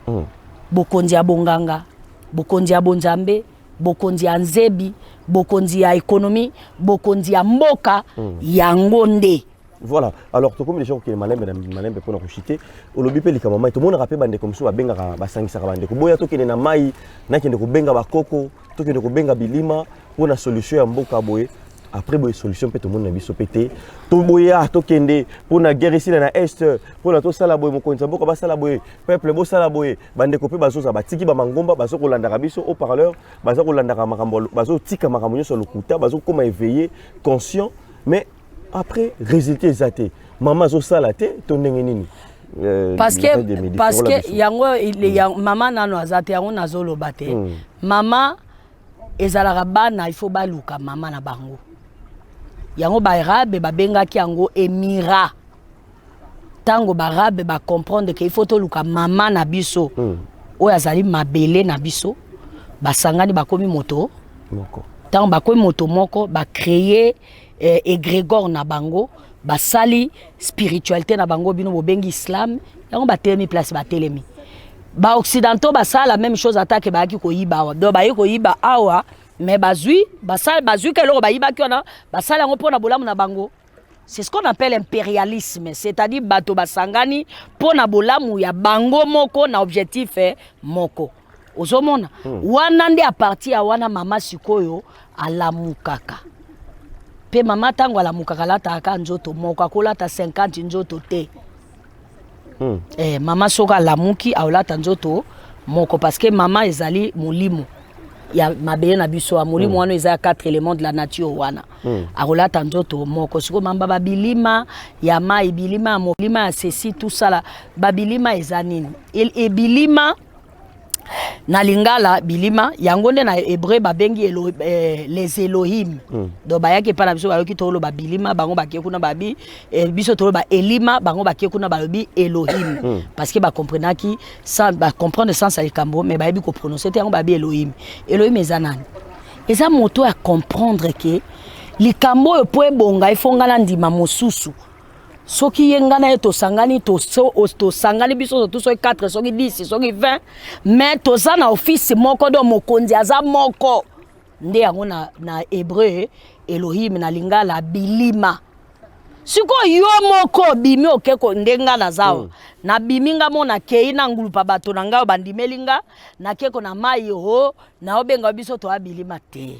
Bokonzi ya bonganga, bokonzi ya bonzambe, bokonzi ya nzebi, bokonzi ya économie, bokonzi ya mboka. Yango nde. Voilà. Alors tokomi déjà kokende malembe na malembe mpona koshite. Olobi mpe likambo mai. Tomonaka mpe bandeko mosusu babengaka, basangisaka bandeko: boya, tokende na mai, nakende kobenga bakoko, tokende kobenga bilima mpona solution ya mboka boye. Après boye, solution mpe tomoni na biso mpe te. Toboya, tokende mpona guerre esila na Est, mpona tosala boye, mokonzi ya mboka basala boye, peuple bosala boye. Bandeko mpe bazozala, batiki bamangomba, bazokolandaka biso haut parleur, baza kolandaka makambo, bazotika makambo nyonso ya lokuta, bazokóma éveillé, conscient, mais après résultat eza te. Mama azosala te to ndenge nini? Parce que yango mama nano aza te. Yango nazoloba te. Mama ezalaka bana, il faut baluka mama na bango. Yango baarabe babengaki yango émirat. Ntango baarabe bacomprendre ke il faut toluka mama na biso oyo azali mabele na biso, basangani, bakomi moto moko. Ntango bakomi moto moko, bacréer égrégore na bango, basali spiritualité na bango, bino bobengi islam. Yango batelemi place batelemi. Baoccidentaux basala la même chose, atake bayaki koyiba awa. Donc baye koyiba awa, mais bazwi, basala, bazwi ka eloko bayibaki wana, basala yango mpona bolamu na bango. C'est ce qu'on appelle impérialisme, c'est-à-dire bato basangani mpona bolamu ya bango moko na objectif moko. Ozomona wana nde à partir ya wana mama sikoyo alamukaka. Mpe mama ntango alamukaka alataka kaka nzoto moko, akolata 50 nzoto te. Mama soki alamuki aolata nzoto moko, parce que mama ezali molimo ya mabele na biso ya molimo. Wana eza ya quatre éléments de la nature wana. Akolata nzoto moko. Sikoyo mamba babilima ya mai, bilima ya molima ya ceci, tout ça là, babilima eza nini? Ebilima na lingala, bilima yango nde na hébreu babengi les Elohim. Donc bayaki epai na biso, bayoki toloba bilima, bango bake kuna babi biso toloba elima, bango bake kuna balobi Elohim, parce que bacomprenaki, bacomprendre sens ya likambo, mais bayebi koprononce te yango, babi Elohim. Elohim eza nani? Eza moto ya comprendre ke likambo oyo, mpo ebonga, ifo nga na ndima mosusu. Soki ye, ngai na ye tosangani, tosangani biso tu, soki 4, soki 10, soki 20, mais toza na office moko, donc mokonzi aza moko. Nde yango na hébreu Elohim, na lingala bilima. Sikoyo yo moko obimi, okeko nde nga naza awa. Nabimi nga mo, nakei na ngulupa bato na ngai oyo bandimeli nga, nakeko na mai ho, naobenga biso toya bilima te.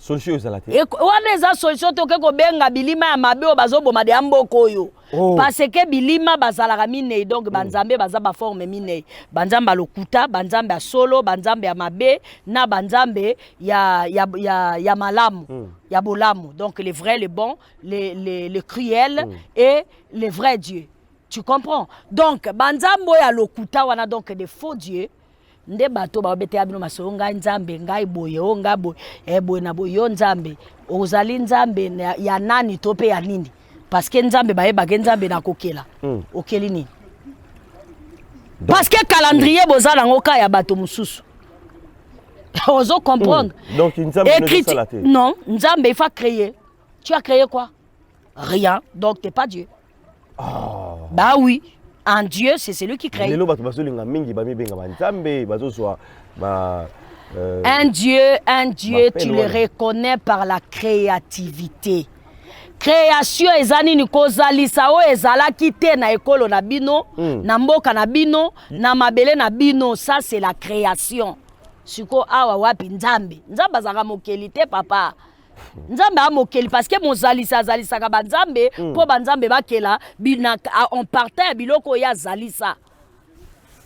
Solution ezala te. Wana eza solution te. Oke kobenga bilima ya mabe oyo bazoboma deya mboka oyo. Oh. Parce que bilima bazalaka minei, donc banzambe baza baforme minei: banzambe ya lokuta, banzambe ya solo, banzambe ya mabe na banzambe ya malamu, ya bolamu. Donc le vrai, le bon, le cruel et le vrai Dieu, tu comprends? Donc banzambe oyo ya lokuta wana, donc des faux dieux, nde bato baobetela bino masolo: ngai nzambe, ngai boye, o ngai boye, boye na boye. Yo nzambe, ozali nzambe ya nani to mpe ya nini? Parce que nzambe, bayebake nzambe na kokela. Okeli nini? Parce que calendrier boza nango ka ya bato mosusu, ozo comprendre? Donc nzambe ezosala te. Non, nzambe il faut créer. Tu as créé quoi? Rien, donc t'es pas Dieu. Oh. Bah oui, un Dieu, c'est celui qui crée. Lelo bato bazolinga mingi bamibenga banzambe, bazozwa ba Un Dieu, un Dieu, tu le reconnais par la créativité. Création eza nini? Kozalisa oyo ezalaki te na ekolo na bino, na mboka na bino, na mabele na bino. Ça, c'est la création. Sikoyo awa wapi nzambe? Nzambe azalaka mokeli te, papa. Nzambe amokeli parce que mozalisi azalisaka banzambe mpo banzambe bakela en partant ya biloko oyo azalisa,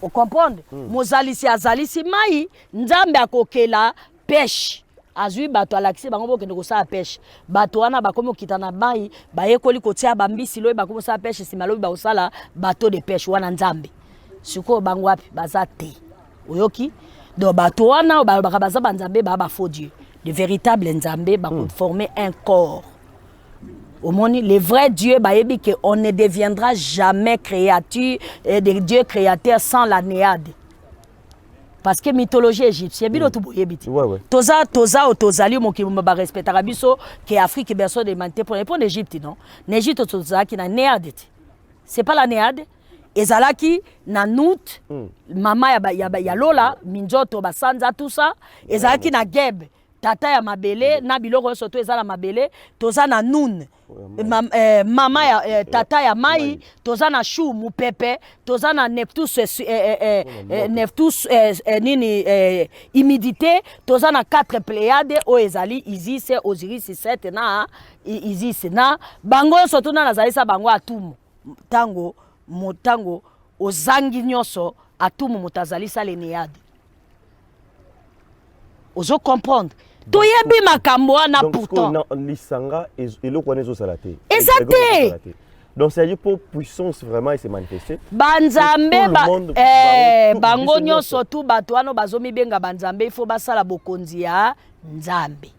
ocomprendre? Mozalisi azalisi mai, nzambe akokela pêche. Azwi bato, alakisi bango: bokende kosala pêche. Bato wana bakomi kokita na mai, bayekoli kotia bambisi, loyi bakomi kosala pêche, nsima lobi bakosala bateau de pêche. Wana nzambe. Sikoyo bango wapi? Baza te. Oyoki? Donc bato wana oyo balobaka baza banzambe, baa bafaux dieu. De véritable nzambe bakoforme un corps. Omoni, le vrai Dieu, bayebi ke on ne deviendra jamais créature de Dieu créateur sans la Ennéade, parce que mythologie égyptienne, bino tu boyebi ti. Toza oyo tozali mokili mobimba barespectaka biso ke Afrique, berceau de l'humanité, mpo na Égypte. Non, na Égypte tozalaki na Ennéade te. C'est pas la Ennéade ezalaki na Nut, mama ya lola, minzoto, basanza, tout ça. Ezalaki na Geb, tata ya mabele na biloko nyonso to eza na mabele. Toza na Nun, mama ya tata ya mai. Toza na Shu, mopepe. Toza na Neptus, Neftus, nini, humidité. Toza na 4 Pléiade oyo ezali Isis, Osiris, Set na Isis. Na bango nyonso tuna nazalisa bango Atumu. Ntango ntango ozangi nyonso, Atumu moto azalisa l'Ennéade, ozo comprendre? Toyebi makambo wana. Pourtant lisanga eloko wana ezosala te. Eza te. Donc c'est-à-dire pour puissance vraiment se manifester. Banzambe bango nyonso tu, bato wana bazomibenga banzambe, ifo basala bokonzi ya Nzambe.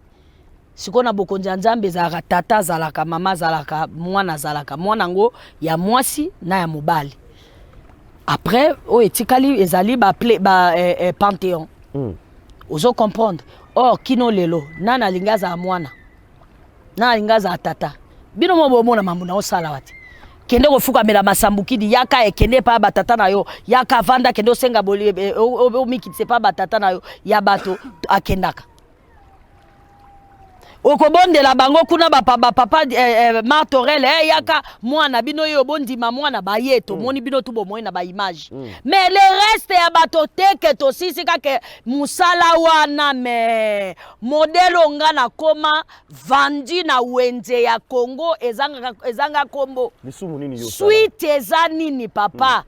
Sikoyo na bokonzi ya Nzambe ezalaka tata azalaka, mama azalaka, mwana azalaka, mwana yango ya mwasi na ya mobali. Après oyo etikali ezali ba, ba panthéon. Ozo comprendre? Or kino lelo, nani alingi azala mwana, nani alingi azala tata? Bino mo bomona mambo na osala wa te. Kende kofukamela masambukidi, yaka ekende epai ya batata na yo, yaka vanda, kende osenga omikitisa epai ya batata na yo ya bato akendaka. Okobondela bango kuna, bapapa, papa Martorel, yaka mwana bino oyo bondima mwana baye, tomoni bino tu bomoi na baimage. Mais le reste ya bato teke tosisi kaka mosala wana. Mais modèle oyo nga nakoma vandi na wenze ya Congo ezanga kombo. Lisumu nini yo? Suite eza nini, papa?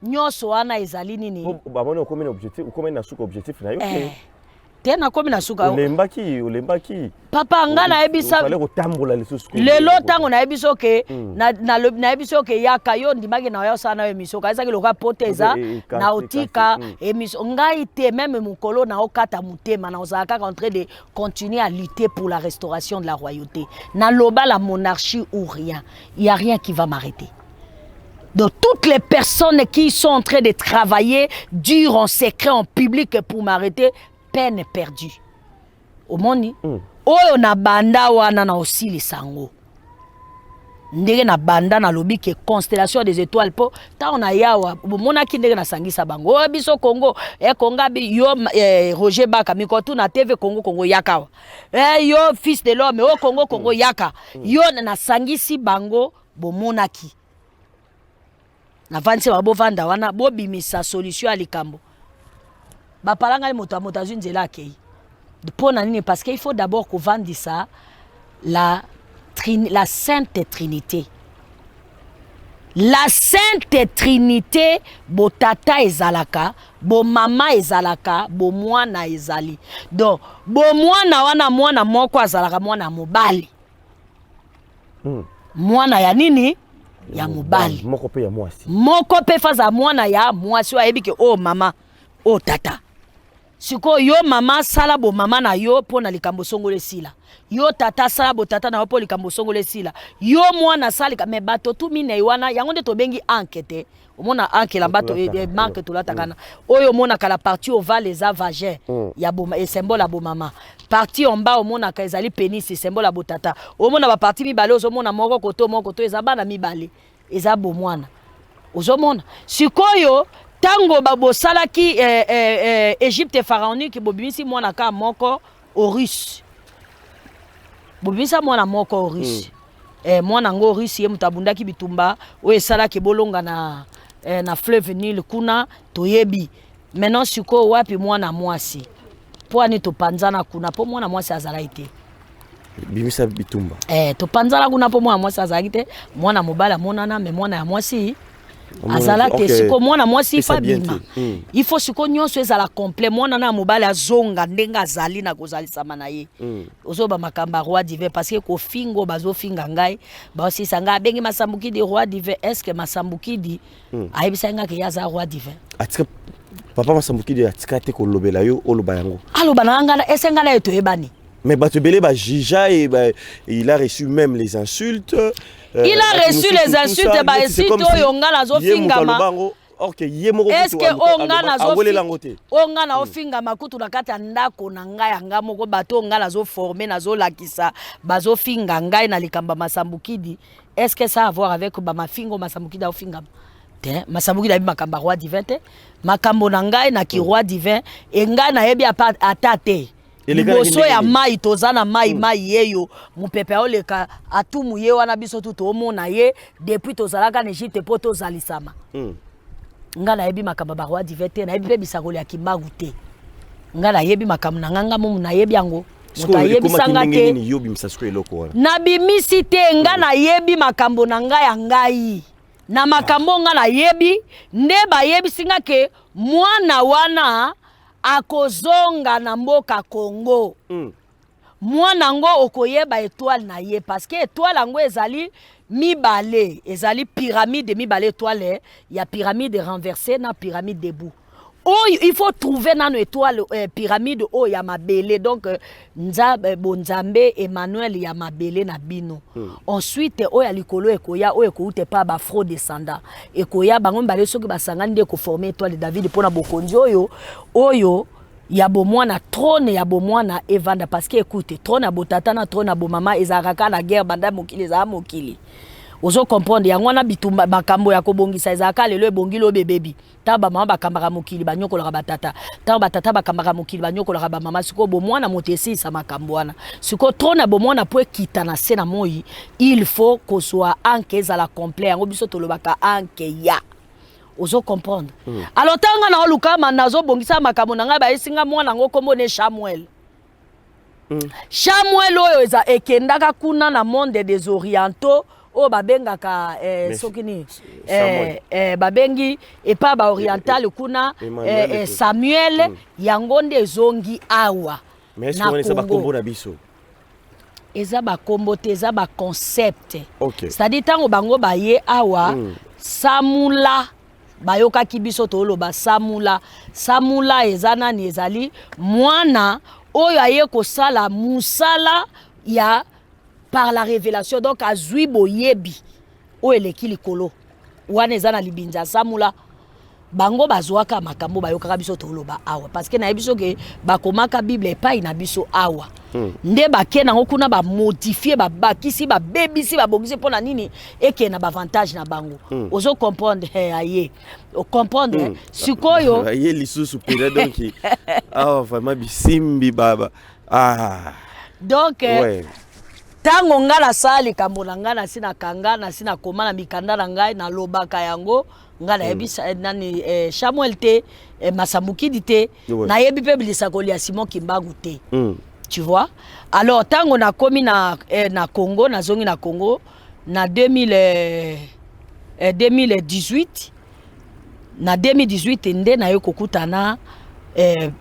Nyonso wana ezali nini? Bamoni okomi na objectif, okomi na suka objectif na yo te. Te, nakomi na suka. Olembaki, olembaki. Papa, nga nayebisa. Ofale kotambola lisusu. Lelo ntango nayebi so ke nayebi so ke yaka, yo ndimaki na oya osala na yo émission, kayesaki lokola poto eza na otika émission ngai te. Même mokolo na okata motema, na ozala kaka en train de continuer à lutter pour la restauration de la royauté. Naloba la monarchie ou rien, il y a rien qui va m'arrêter. Donc toutes les personnes qui sont en train de travailler dur en secret, en public pour m'arrêter, peine perdue. Omoni? Oyo na banda wana na osilisa yango ndenge na banda. Nalobi ke constellation des étoiles, mpo ntango na yawa bomonaki ndenge nasangisa bango. Oyo biso Congo ekonga bi yo, Roger Baka mikotu na TV Congo, Congo yaka awa, yo fils de l'homme oyo Congo, Congo yaka yo. Nasangisi bango, bomonaki navandisi bango, bovanda wana, bobimisa solution ya likambo. Bapalangani, moto ya moto azwi nzela akei. Mpo na nini? Parce que il faut d'abord kovandisa la Sainte Trinité, la Sainte Trinité. Botata ezalaka, bomama ezalaka, bomwana ezali. Donc bomwana wana, mwana moko azalaka mwana ya mobali. Mwana ya nini? Ya mobali. Moko mpe ya mwasi. Moko mpe faza mwana ya mwasi oyo ayebi ke oyo mama, oyo tata. Sikoyo yo mama, sala bomama na yo mpo na likambo songolo esila. Yo tata, sala botata na yo mpo likambo songolo esila. Yo mwana, salika. Mais bato tu minei wana, yango nde tobengi ankh te. Omona ankh, elamba marque tolataka na oyo, omonaka la partie ovale eza vagin ya boma, symbole ya bomama. Partie en bas omonaka ezali pénis, symbole ya botata. Omona bapartie mibale, ozomona moko koto, moko koto, eza bana mibale, eza bomwana. Ozomona sikoyo ntango bosalaki Égypte pharaonique, bobimisi mwana ka moko Horus. Bobimisa mwana moko Horus. Mwana yango Horus, ye moto abundaki bitumba oyo esalaki bolonga na fleuve Nil kuna, toyebi. Maintenant sikoyo wapi mwana mwasi? Mpo ani topanzana kuna? Mpo mwana mwasi azalaki te. Bimisa bitumba. Topanzana kuna mpo mwana mwasi azalaki te. Mwana mobali amonana, mais mwana ya mwasi azala te. Sikoyo mwana mwasi ifa bima. Il faut sikoyo nyonso ezala complet, mwana na mobali azonga ndenge azali na kozalisama na ye. Ozoba makambo ya roi divin, parce que kofinga oyo bazofinga ngai, baosisa ngai abengi Masambukidi roi divin. Est ce que Masambukidi ayebisaki ngai ke ye aza roi divin? Atika, papa Masambukidi atika te kolobela yo, oloba yango. Aloba na ngai ese ngai na ye toyebani. Mais bato ebele bajuger et bah, il a reçu même les insultes. Il a reçu les insultes, bainsulte oyo nga nazofingama. Or que ye moko est ce que oyo nga awelela te. Oyo nga naofingama kutu na kati ya ndako na ngai ya nga moko, bato oyo nga nazoforme, nazolakisa, bazofinga ngai na likambo ya Masambukidi. Est ce que ça a à voir avec bamafingo Masambukidi aofingama te? Masambukidi ayebi makambo ya roi divin te. Makambo na ngai na ki roi divin e ngai nayebi ata te. Liboso ya mai toza na mai, mai yeyo mopepe aoleka atumu ye wana, biso tu toomona ye depuis tozalaka na Egypte mpo tozalisama. Ngai nayebi makambo ya baroi divin te, nayebi mpe bisakoli ya Kimbangu te. Ngai nayebi makambo na ngai, nga momu nayebi yango. Moto ayebisanga te. Nabimisi te. Ngai nayebi makambo na ngai ya ngai. Na makambo ngai nayebi nde bayebisi nga ke mwana wana akozonga na mboka Congo. Mwana yango okoyeba étoile na ye, parce que étoile yango ezali mibale, ezali pyramide mibale, étoile ya pyramide renversée na pyramide debout. Oyo il faut trouver nano étoile, pyramide oyo ya mabele, donc Nzambe, bonzambe Emmanuel ya mabele na bino. Ensuite oyo ya likolo ekoya, oyo ekouta epa baafro descendant ekoya. Bango mibale soki basangani nde ekoforme étoile de David mpona bokonzi oyo ya bomwana, trône ya bomwana evanda. Parce que écoute, trône ya botata na trône ya bomama ezalaka kaka na guerre banda mokili ezala mokili. Ozo comprendre? Yango wana bitumba, makambo ya kobongisa ezalaka lelo ebongi, lobi ebebi. Ntango bamama bakambaka mokili, banyokolaka batata. Ntango batata bakambaka mokili, banyokolaka bamama. Sikoyo bomwana moto esilisa makambo wana. Sikoyo trône ya bomwana, mpo ekita na se na moi, il faut kozwa anke ezala complet. Yango biso tolobaka anke ya. Ozo comprendre? Alors ntango nga naoluka, nazobongisa makambo na ngai, bayesi nga mwana yango, kombo ne Samuel. Samuel oyo eza ekendaka kuna na monde des Orientaux oyo babengaka soki nini, babengi epa baoriental kuna Samuel. Yango nde ezongi awa. Na Congo. Na biso. Eza bakombo te, eza baconcept. C'est-à-dire ntango bango baye awa, samula bayokaki biso toloba samula. Samula eza nani? Ezali mwana oyo aye kosala mosala ya par la révélation, donc azwi boyebi oyo eleki likolo. Wana eza na libinza ya samula. Bango bazwaka makambo bayokaka biso toloba awa, parce que nayebi soki bakomaka Bible epai na biso awa. Nde bake nango kuna, bamodifier, babakisi, babebisi, babongisi. Mpo na nini? Ekende na baavantage na bango. Ozo comprendre? Hey, aye ocomprendre. Sikoyo aye lisusu pena, donc awa vraiment bisimbi baba ah. Donc ouais. Ntango ngai nasala likambo na ngai, nasi nakanga, nasi nakoma na mikanda na ngai, nalobaka yango. Ngai nayebi nani Samuel te, Masambukidi te. Nayebi mpe bilisakoli ya Simon Kimbangu te. Tu vois? Alors ntango nakomi na Congo, nazongi na Congo na 2000, 2018. Na 2018 nde naye kokutana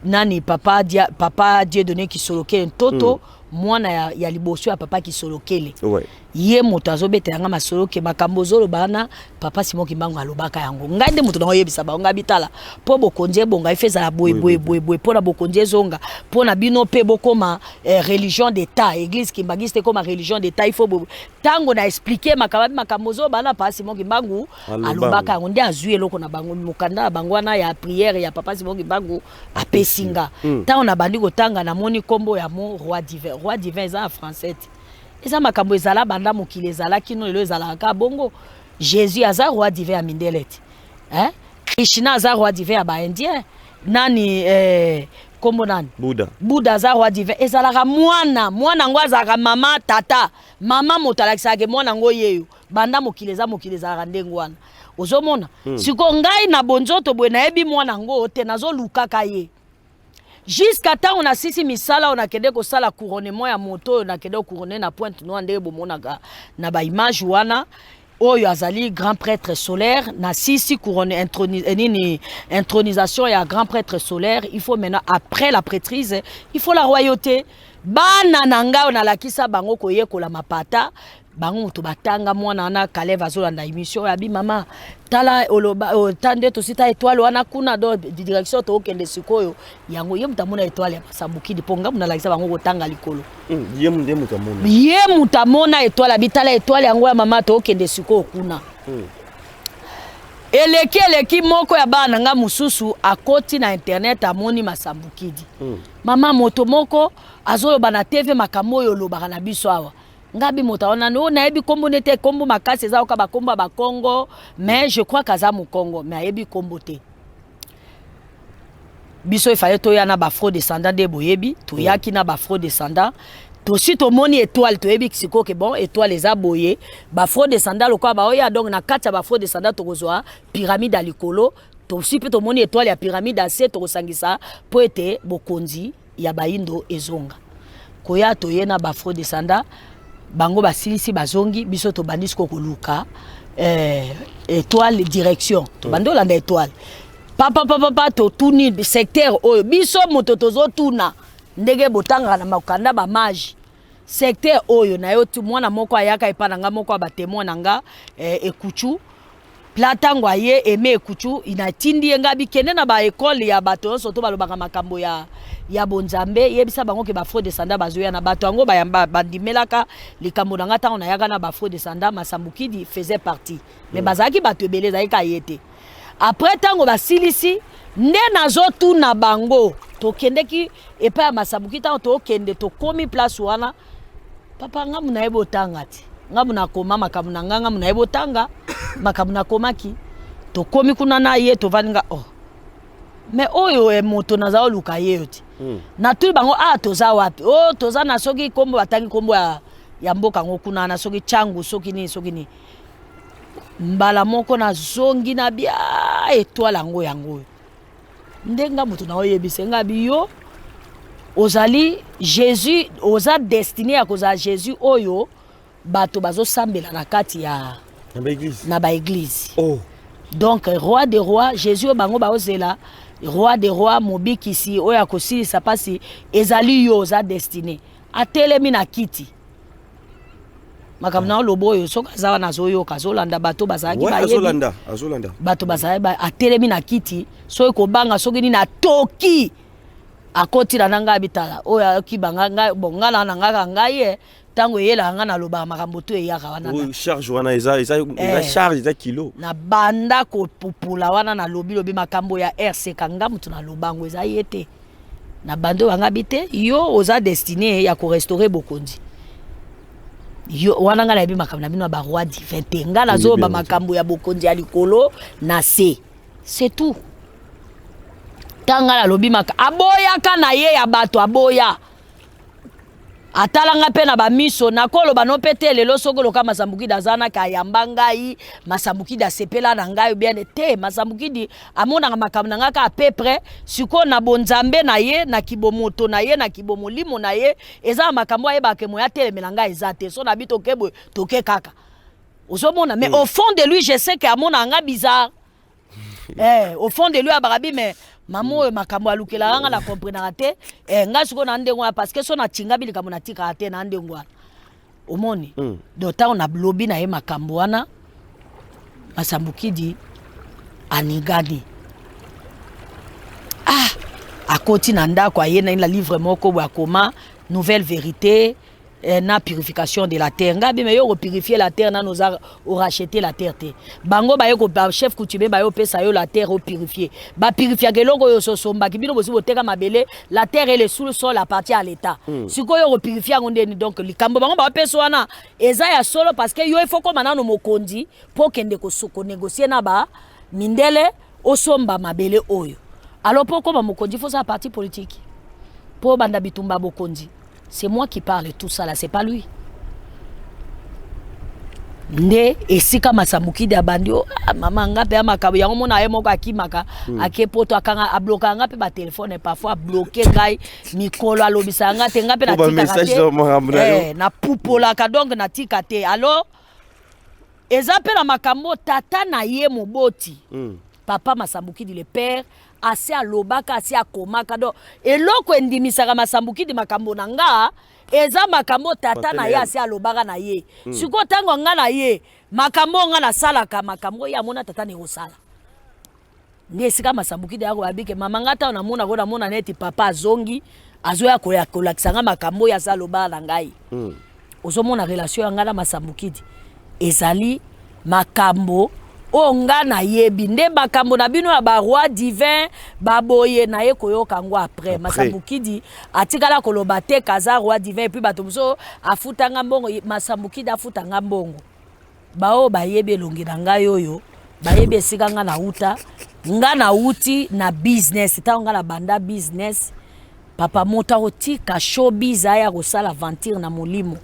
nani, papa Dieudonné Kisolokele Ntoto, mwana ya liboso ya papa Kisolokele. Ye moto azobetela nga masolo ke makambo ozoloba wana, papa Simon Kimbangu alobaka yango. Ngai nde moto nango oyebisa bango. Ngai bitala, mpo bokonzi ebonga, ife ezala boye boye boye boye, mpo na bokonzi ezonga, mpo na bino mpe bokóma religion d'état, église kimbangiste ekóma religion d'état, il faut boye. Ntango na expliquer makambo, makambo ozoloba wana, papa Simon Kimbangu alobaka yango. Nde azwi eloko na bango, mokanda na bango wana ya prière ya papa Simon Kimbangu, apesi nga. Ntango nabandi kotanga, namoni nkombo ya mo roi divin. Roi divin eza na français te, eza makambo ezala banda mokili ezala kino lelo, ezalaka kaka bongo. Jésus aza roi divin ya mindele te, hein? Krishna aza roi divin ya baindien. Nani, kombo nani? Buddha. Buddha aza roi divin. Ezalaka mwana, mwana yango azalaka mama, tata, mama moto alakisaka mwana yango yeyo. Banda mokili eza mokili, ezalaka ndenge wana. Ozomona? Sikoyo ngai na bonzoto boye, nayebi mwana yango te, nazolukaka ye jusqu'à ntango nasisi misala oyo nakende kosala couronnement ya moto oyo nakende couronner na Pointe Noire, ndenge bomonaka na baimage wana, oyo azali grand prêtre solaire. Nasisi couronne, nini, intronisation ya grand prêtre solaire. Il faut maintenant, après la prêtrise, il faut la royauté. Bana na ngai oyo nalakisa bango koyekola mapata, bango moto batanga. Mwana wana Kaleve azolanda émission oyo, abi: "Mama, tala, oloba ta nde tosi ta étoile wana kuna, do direction tookende sikoyo." Yango ye moto amona étoile ya Masambukidi, mpo ngambo nalakisa bango kotanga likolo. Ye nde moto amona. Ye moto amona étoile, abi: "Tala étoile yango ya mama, tookende sikoyo kuna." Eleki eleki, moko ya bana na nga mosusu akoti na internet, amoni Masambukidi. "Mama, moto moko azoloba na TV makambo oyo olobaka na biso awa." Ngabi: "Moto wana oyo nayebi nkombo nde te. Nkombo makasi eza oka bakombo ya Bakongo, mais je crois kaza mokongo, mais ayebi nkombo te." Biso efale toya na baafro descendant nde boyebi, toyaki na baafro descendant. Tosi tomoni étoile, toyebi sikoyo ke bon, étoile eza boye, baafro descendant lokola baoya, donc na kati ya baafro descendant tokozwa pyramide ya likolo. Tosi mpe tomoni étoile ya pyramide ya se, tokosangisa mpo ete bokonzi ya bayindo ezonga. Koya toye na baafro descendant, bango basilisi, bazongi. Biso tobandi sikoyo koluka étoile, direction. Tobandi olanda étoile, papapapapa, totuni secteur oyo. Biso moto tozotuna ndenge botangaka na makanda bamage, secteur oyo na yo. Mwana moko ayaka epa na nga, moko ya batémoin na nga, Ekuchu pla. Ntango aye eme Ekuchu, natindi ye nga bikende na baekole ya bato nyonso to balobaka makambo ya bonzambe, yebisa bango ke baafro descendant bazoya. Na bato yango bayamba, bandimelaka likambo na nga. Ntango nayaka na baafro descendant, Masambukidi faisait partie, mais bazalaki bato ebele, ezalaki ka ye te. Après ntango basilisi nde nazotuna bango, tokendeki epai ya Masabuki. Ntango tokende, tokomi place wana: "Papa, ngamu nayebi otanga te." Ngambo nakoma makambo na nga, ngambo nayebi otanga makambo nakomaki. Tokomi kuna na ye, tovandi nga oh. Mais oyo eh, moto naza oluka ye yo ti. Natuni bango ah toza wapi? Oh toza na soki kombo batangi kombo ya mboka yango kuna na soki Tshangu soki nini soki nini. Mbala moko nazongi na bia étoile yango yango oyo. Nde nga moto na oyebisa nga bi yo ozali Jésus, oza destiné ya kozala Jésus oyo bato bazosambela na kati ya na ba église. Oh. Donc roi des rois, Jésus oyo bango baozela, roi des rois mobikisi oyo akosilisa pasi ezali yo oza destiné. Atelemi na kiti. Makambo na oloba oyo soki aza wana azoyoka, azolanda bato bazalaki bayebi. Bato bazalaki atelemi na kiti soki kobanga soki nini atoki akotila na ngai bitala oyo ayoki banga ngai bon ngai na na ngai ngai ye ntango eyelaka ngai nalobaka makambo to eyaka wana charge wana eza eza eza charge eza kilo na banda kopupula wana nalobi lobi makambo ya RCK nga moto nalobango eza ye te na bando banga bi te yo oza destiné ya korestaurer bokonzi yo wana ngai nayebi makambo na bino ya baroi divin te ngai nazoyoba makambo ya bokonzi ya likolo na se c'est tout. Ntango ngai nalobi maka aboyaka na ye ya bato aboya atalanga mpe na bamiso nakoloba no mpe te lelo soki oloka Masambukidi aza naki ayamba ngai Masambukidi asepela na ngai bien te Masambukidi amonaka makambo na ngai kaka peu près sikoyo na bonzambe na ye na kibomoto na ye na kibomolimo na ye eza na makambo ayebaka moya atelemela ngai eza te so na bi toke boye toke kaka ozomona mais au fond de lui je sais que amonaka nga bizarre. Eh, au fond de lui abaka bi mais mama oyo makambo alukelaka nga na comprenaka te eh, nga sikoyo na ndenge wana parce que so natinga bi likambo natikaka te na ndenge wana omoni. Donc ntango nalobi na ye makambo wana Masambukidi anigani ah akoti na ndako aye na ye na livre moko boye akoma nouvelle vérité na purification de la terre. Ngai bime yo kopurifier la terre nano oza oracheter la terre te bango baye ko ba chef coutumier baye opesa yo la terre opurifier bapurifiaka eloko oyo ososombaki bino bosi boteka mabele la terre et le sous-sol appartient à l'état. Sikoyo kopurifier yango ndeni donc likambo bango baopesa wana eza ya solo parce que yo il faut koma nano mokonzi mpo okende konégocier na ba mindele osomba mabele oyo. Alors mpo okoma mokonzi faut osala parti politique mpo obanda bitumba bokonzi. C'est moi qui parle tout ça là, c'est pas lui. Nde esika Masambukidi abandi o ah, mama nga mpe ya makambo yango mona ye moko akimaka ake poto akanga ablokaka nga mpe batelefone parfois abloke ngai mikolo alobisaka nga te nga mpe Po ba natikaka message te na makambo na yo. Eh, napupolaka donc natika te. Alors eza mpe na makambo tata na ye moboti papa Masambukidi le père asi alobaka asi akomaka donc eloko endimisaka Masambukidi makambo na nga eza makambo tata na ye asi alobaka na ye. Sikoyo ntango nga na ye makambo nga nasalaka makambo ye amona tata na ye kosala nde esika Masambukidi ayako babike mama nga ntango namona ko namona neti papa azongi azoya koya kolakisa nga makambo oyo aza alobaka na ngai. Ozomona relation ya ngai na Masambukidi ezali makambo oyo nga nayebi nde makambo na bino ya baroi divin baboye naye koyoka yango après. Masambukidi atikala koloba te kaza roi divin et puis bato mosusu afutanga mbongo Masambukidi afutanga mbongo baoyo bayebi elongi na ngai oyo bayebi esika nga nauta nga nauti na business ntango nga nabanda business papa moto akotika showbiz aya kosala aventure na molimo.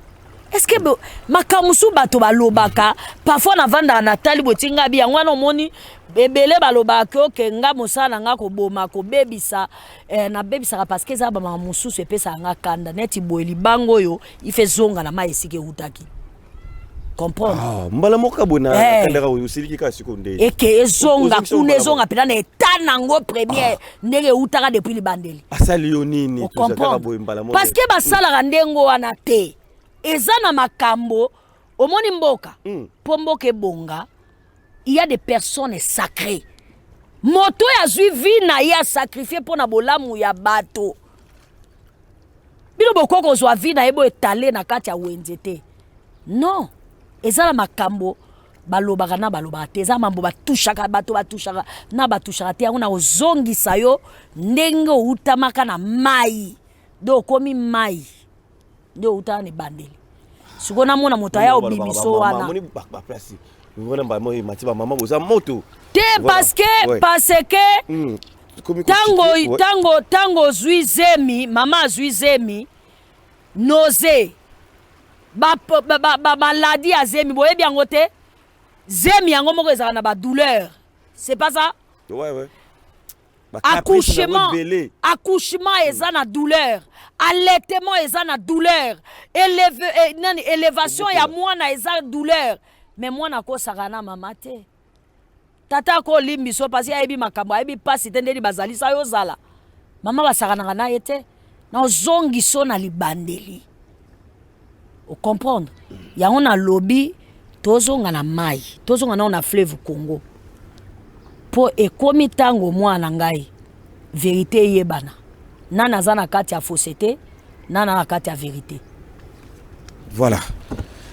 Est-ce que makambo mosusu bato balobaka parfois navandaka natali boye nga bi yango wana omoni ebele balobaka ke oke nga mosala na nga koboma kobebisa nabebisaka parce que eza bamama mosusu epesaka nga kanda neti boye libango oyo ife zonga na mai esika eutaki comprendre. Ah, mbala moko boye na kandaka osiliki kaka sikoyo nde eke ezonga kuna ezonga mpenza na eta nango première ndenge eutaka depuis libandeli. Asali yo nini? Tozalaka boye mbala moko parce que basalaka ndenge wana te eza na makambo omoni mboka mpo mboka ebonga il y a des personnes sacrées moto oyo azwi vie na ye asacrifie mpo na bolamu ya bato bino bokoki kozwa vie na ye bo etale na kati ya wenze te non eza na makambo balobaka na balobaka te eza mambo batushaka bato batushaka na batushaka te yango na kozongisa yo ndenge outamaka na mai nde okomi mai nde outaka na ebandeli. Sikoyo namona moto aya obimiso wana. Amoni baplace wana mati, bamama boza moto. Te, parce que parce que ntango ozwi zemi, mama azwi zemi, nausée, bamaladi ya zemi, boyebi yango te. Zemi yango moko ezalaka na badouleur, c'est pas ça? Ouais. Accouchement eza na douleur, allaitement eza na douleur, nani, élévation ya mwana eza douleur. Mais mwana akosaka na mama te. Tata akolimbiso parce ayebi makambo, ayebi mpasi te. Ndeni bazalisa yo ozala mama, basakanaka na ye te. Na ozongiso na libandeli, ocomprendre yango. Nalobi tozonga na mai, tozonga nao na fleuve Congo, mpo ekomi ntango, mwana ngai, vérité eyebana, nani aza na kati ya fausseté, nani na kati ya vérité. Voilà.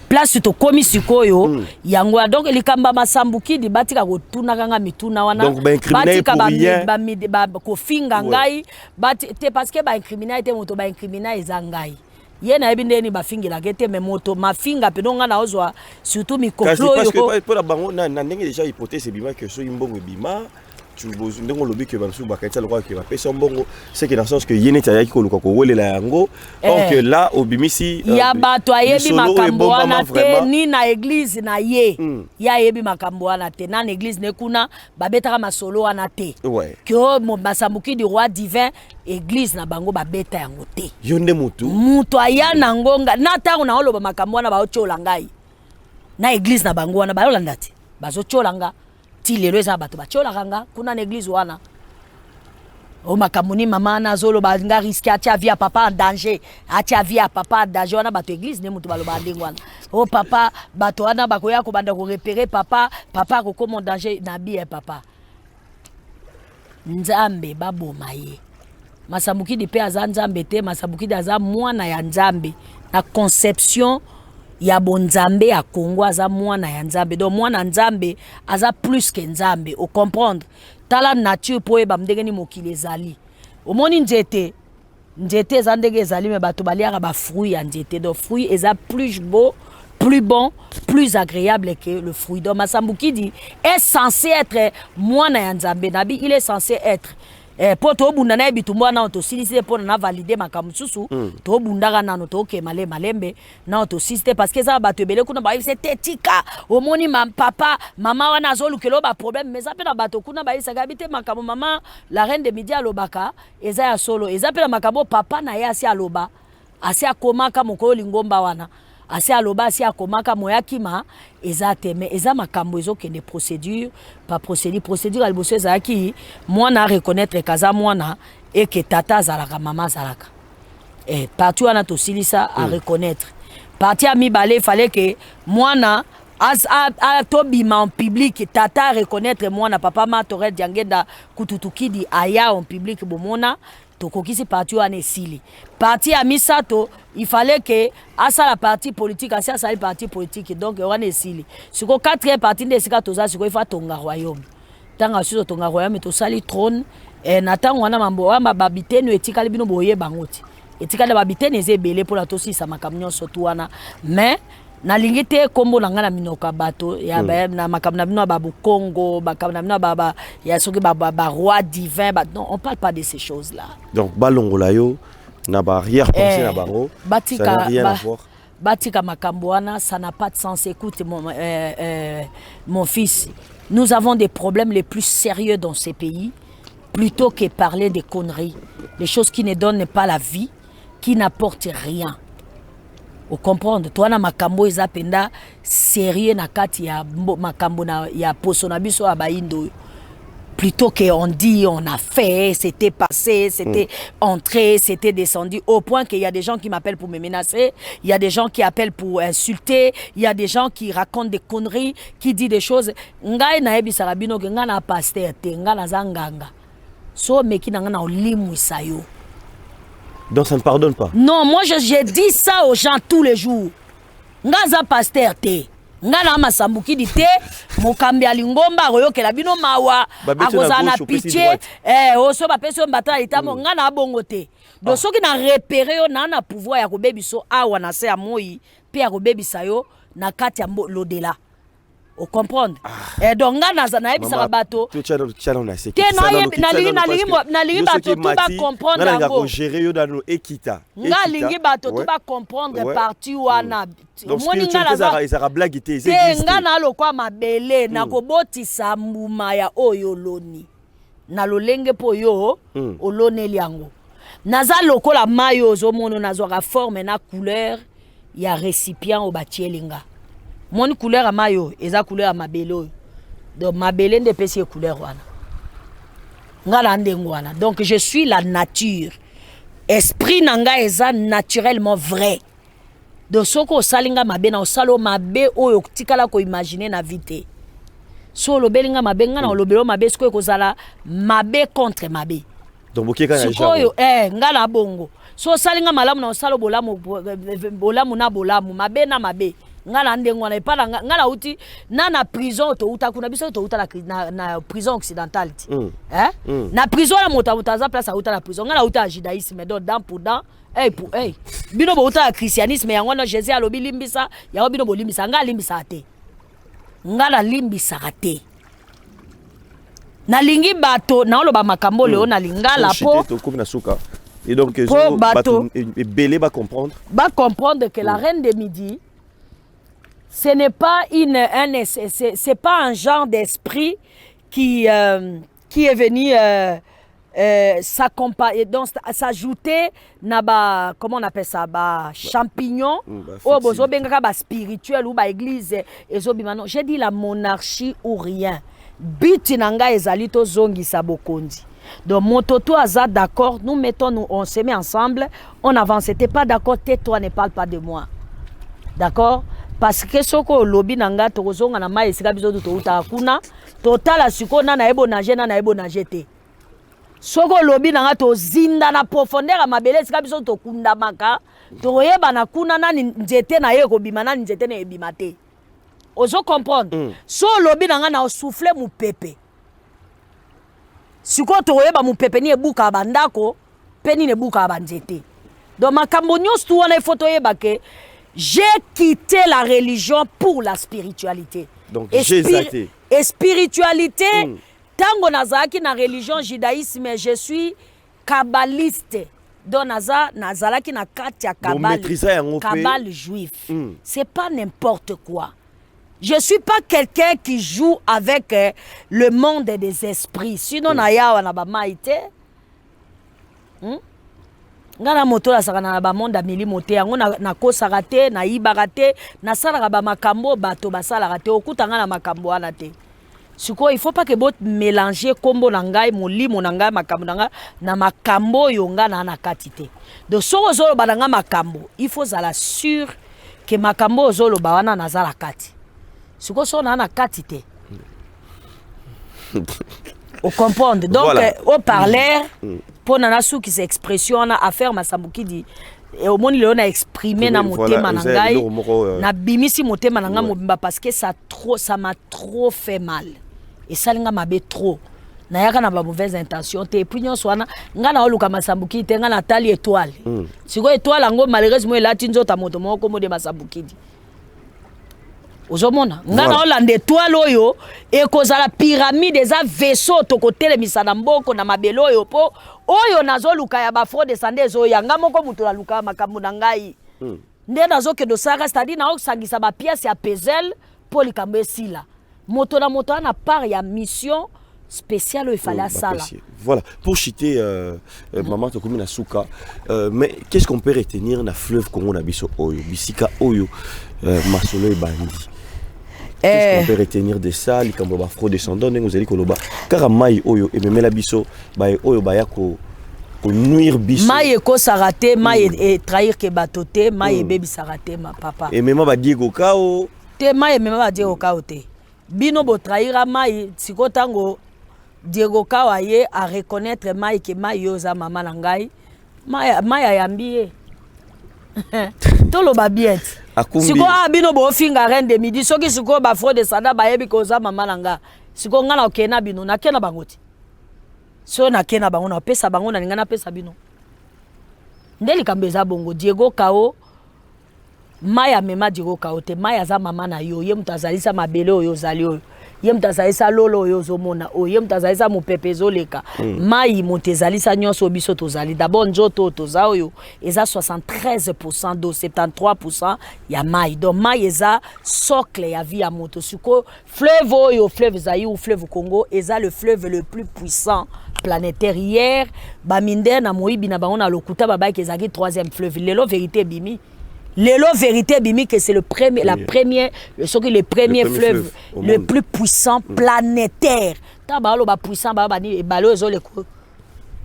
Place tokomi sikoyo, yango ya donc likambo ya Masambukidi, batika kotunaka nga mituna wana, batika kofinga ngai te, parce que baincrimina te. Moto baincrimina eza ngai. Ye nayebi ndeni bafingelaka te, me moto mafinga mpeno ngai naozwa surtout mikolo oyo. Mpona bango na ndenge déjà hypothèse ebima ke soki mbongo ebima, ndenge olobi ke bamisusu bakanisa lokola ke bapesa mbongo, c'est que dans sens que ye neti ayaki koluka kowelela yango, or que là obimisi ya bato ayebi makambo wana te, ni na église na ye. Ye ayebi makambo wana te. Na na église ne kuna babetaka masolo wana te, ke Masambukidi roi divin, église na bango babeta yango te. Yo nde motu. Moto aya nango na ntango na oloba makambo wana, baotiola ngai na église na bango wana, bayolanda te, bazotiola nga ti lelo. Eza bato batiolaka nga kuna na église wana. O makambo ni mama wana azoloba nga risque, atia vie ya papa en danger, atia vie ya papa en danger. Wana bato église nde moto balobaka ndenge wana. O papa, bato wana bakoya kobanda korepérer papa, papa akokoma en danger. Na bi ya papa, Nzambe baboma ye. Masambukidi mpe aza Nzambe te. Masambukidi aza mwana ya Nzambe na conception ya bonzambe ya Congo. Aza mwana ya Nzambe, donc mwana Nzambe aza plus que Nzambe, ocomprendre? Tala nature mpo oyeba ndenge nini mokili ezali. Omoni nzete, nzete eza ndenge ezali, me bato baliaka bafruit ya nzete. Donc fruit eza plus beau, plus bon, plus agréable que le fruit. Donc Masambukidi est censé être mwana ya Nzambe. Nabi il est censé être mpo tobunda na ye bitumba wana, tosilisi te mpo na valider makambo mosusu. Tobundaka nano, tokema le malembe nano, tosilisi te, parce que eza bato ebele kuna bayebisa te: "Tika, omoni ma papa, mama wana azolukela oyo baproblème." Mais eza mpe na bato kuna bayebisaka yabi te makambo mama la reine de midi alobaka eza ya solo. Eza mpe na makambo papa na ye asi aloba, asi akomaka mokolo lingomba wana, asi aloba, asi akomaka moyakima eza te. Mais eza makambo ezokende procédure par procédure. Procédure ya liboso ezalaki mwana areconnaître kaza mwana, eke tata azalaka, mama azalaka. Partie wana tosilisa, areconnaître. Partie ya mibale, fallait ke mwana tobima en public, tata areconnaître mwana, papa Matorel Diangenda Kututukidi aya en public, bomona. Tokokisi partie wana, esili. Partie ya misato, il fallait ke asala parti politique. Asi asali parti politique, donc wana esili. Sikoyo quatrième partie nde esika toza sikoyo, ifa tonga royaume. Ntango asusu totonga royaume, tosali trône. Na ntango wana mambo wana babiteni etikali, bino boyeba yango ti etikali na babiteni eza ebele mpona tosilisa makambo nyonso tu wana. Mais nalingi te nkombo na ngai na minoko ya bato ya na makambo na bino ya babokongo, makambo na bino ya soki baroi divin non, on parle pas de ces choses là. Donc balongola yo na baarrière pensée na bango. Batika, ça n'a rien à voir. Batika makambo wana, ça n'a pas de sens. Écoute, mon fils, nous avons des problèmes les plus sérieux dans ces pays plutôt que parler des conneries, des choses qui ne donnent pas la vie, qui n'apportent rien, ocomprendre? Toa na makambo eza mpenza sérieux na kati ya makambo na, ya poso na biso ya bayindo oyo, plutôt que on dit on a fait, c'était passé, c'était entré, c'était descendu, au point qu'il y a des gens qui m'appellent pour me menacer, il y a des gens qui appellent pour insulter, il y a des gens qui racontent des conneries, qui disent des choses. Ngai nayebisaka bino ke ngai na pasteur te, ngai naza nganga. So omeki na ngai na olimwisa yo. Donc ça ne pardonne pas. Non, moi je dis ça aux gens tous les jours. Nga aza pasteur te. Nga na Masambukidi te. Mokambi ya lingomba akoyokela bino mawa. Babeti na akozala na gauche, opesi pitié. droite. Oso bapesi yo mbata na litamo, nga na bongo te. Donc soki na repérer yo na pouvoir ya kobebiso awa na se ya moi. Mpe akobebisa yo na kati ya l'au-delà, ocomprendre? Ah. Eh, donc nga naza nayebisaka bato te, nalingi bato tu bacomprendre yango. Nga alingi bato tu bacomprendre partie wana. Omoni, nga te, nga na lokwa mabele, nakobotisa mbuma ya oyo oloni na lolenge mpo yo oloneli yango. Naza lokola mai oyo ozomona, nazwaka forme na couleur ya récipient oyo batieli nga. Moni couleur ya mai oyo eza couleur ya mabele oyo, donc mabele nde epesi ye couleur wana. Nga na ndenge wana, donc je suis la nature. Esprit na ngai eza naturellement vrai. Donc soki osali nga mabe, na osali o mabe oyo otikala koimagine na vie te. So olobeli nga mabe, nga na olobeli o mabe. Sikoyo ekozala mabe contre mabe. Sikoyo nga na bongo, so osali nga malamu, na osala bolamu, bolamu na bolamu, mabe na mabe. Nga na ndenge wana epa na nga. Nga nauti na prison, touta kuna, biso touta na prison occidentale ti. Eh? Na prison wana, moto aza place auta na prison. Nga nauta ya judaïsme, donc dent pour dent, œil pour œil. Bino bouta ya christianisme, yango wana Jésus alobi limbisa, yango bino bolimbisa. Nga alimbisaka te, nga nalimbisaka te. Nalingi bato naoloba makambo leo na lingala po tokomi na suka et donc po bato ebele bacomprendre. Bacomprendre que la reine de midi, ce n'est pas une un c'est pas un genre d'esprit qui est venu s'accompagner, donc s'ajouter na ba, comment on appelle ça, ba champignon oyo bozobengaka ba spirituel ou ba église ezobima. Non, j'ai dit la monarchie ou rien. But na ngai ezali tozongisa bokonzi. Donc moto to aza d'accord, nous mettons, nous on se met ensemble, on avance. T'es pas d'accord, tais-toi, ne parle pas de moi, d'accord? Parce que soki olobi na ngai, tokozonga na mai esika biso toutaka kuna. Totala sikoyo na nayebi onage, na nayebi onage te. Soki olobi na nga, tozinda na profondeur ya mabele esika biso tokundamaka. Tokoyebana kuna nani nzete na ye ekobima, nani nzete na ye ebima te. Ozo comprendre? So olobi na nga, na osouffle mopepe. Sikoyo tokoyeba mopepe nini ebukaka bandako mpe nini ebukaka banzete. Donc makambo nyonso tu wana, il faut toyeba ke j'ai quitté la religion pour la spiritualité. Donc, j'ai Et spiritualité, ntango nazalaki na religion judaïsme, je suis kabbaliste. Donc naza, nazalaki na kati ya kabbale, kabbale juif. C'est pas n'importe quoi. Je suis pas quelqu'un qui joue avec le monde des esprits. Sinon naya awa na bamai te, Nga na moto oyo azalaka na bamonde ya milimo te. Yango nakosaka te, nayibaka te, nasalaka bamakambo bato basalaka te. Okuta nga na makambo wana te. Sikoyo il faut pas ke bomélange nkombo na ngai, molimo na ngai, makambo na ngai na makambo oyo ngai na kati te. Donc soki ozoloba na ngai makambo, il faut ozala sûr ke makambo oyo ozoloba wana, naza na kati. Sikoyo soki naa na kati te, ocomprendre? Donc voilà. Haut-parleur mpo na nasukisa expression wana, affaire Masambukidi, omoni lelo na exprime na motema na ngai, nabimisi motema na ngai mobimba, parce que ça trop, ça m'a trop fait mal. Esali nga mabe trop. Nayaka na bamauvaise intention te. Et puis nyonso wana, ngai naoluka Masambukidi te. Ngai natali étoile. Sikoyo étoile yango, malheureusement, elati nzoto ya moto moko kombo de Masambukidi. Ozomona, ngai naolanda étoile oyo ekozala pyramide, eza vaisseau tokotelemisa na mboko na mabele oyo, mpo oyo nazoluka ya baafro-descendants ezoya. Nga moko moto naluka makambo na ngai nde nazokende osalaka, c'est-à-dire naosangisa bapièces ya puzzle mpo likambo esila. Moto na moto ana part ya mission spéciale oyo efale asala. Voilà, pour chuter, maman, tokomi na suka, mais qu'est-ce qu'on peut retenir na fleuve Congo na biso oyo, bisika oyo masolo ebandi? Qu'est-ce qu'on peut retenir de ça, likambo ba afro-descendant, ndenge ozali koloba kaka mai oyo ememela biso baye oyo baya ko konuire biso? Mai ekosaka te, mai etrahir ke bato te, mai ebebisaka te, ma papa. Emema badiego Kao. Te, mai emema badiego Kao te. Bino botrahira mai. Sikoyo ntango Diego Kao aye areconnaître mai ke mai oyo oza mama na ngai, mai ayambi ye. Toloba bien ti. Sikoyo awa bino bofinga reine de midi. Soki sikoyo baafro-descendants bayebi ke oza mama na nga, sikoyo nga na okende na bino, nake na bango ti. Soki nake na bango, napesa bango, nalinga napesa bino nde likambo eza bongo. Diego Kao. Mai amema Diego Kao te. Mai aza mama na yo. Ye moto azalisa mabele oyo ozali oyo, ye moto azalisa lolo oyo ozomona oyo, ye moto azalisa mopepe ezoleka. Mai moto ezalisa nyonso oyo biso tozali. D'abord nzoto oyo toza oyo eza 73 d'eau, 73 ya mai. Donc mai eza socle ya vie ya moto. Sikoyo fleuve oyo, fleuve Zaïre ou fleuve Congo, eza le fleuve le plus puissant planétaire. Hier bamindele na moyibi na bango na lokuta babayaki ezalaki troisième fleuve. Lelo vérité ebimi, lelo vérité ebimi que c'est le premier, la première, soki le premier, le premier fleuve, fleuve le plus puissant planétaire. Ntango baoloba puissant, baa bani ebale oyo ezoleka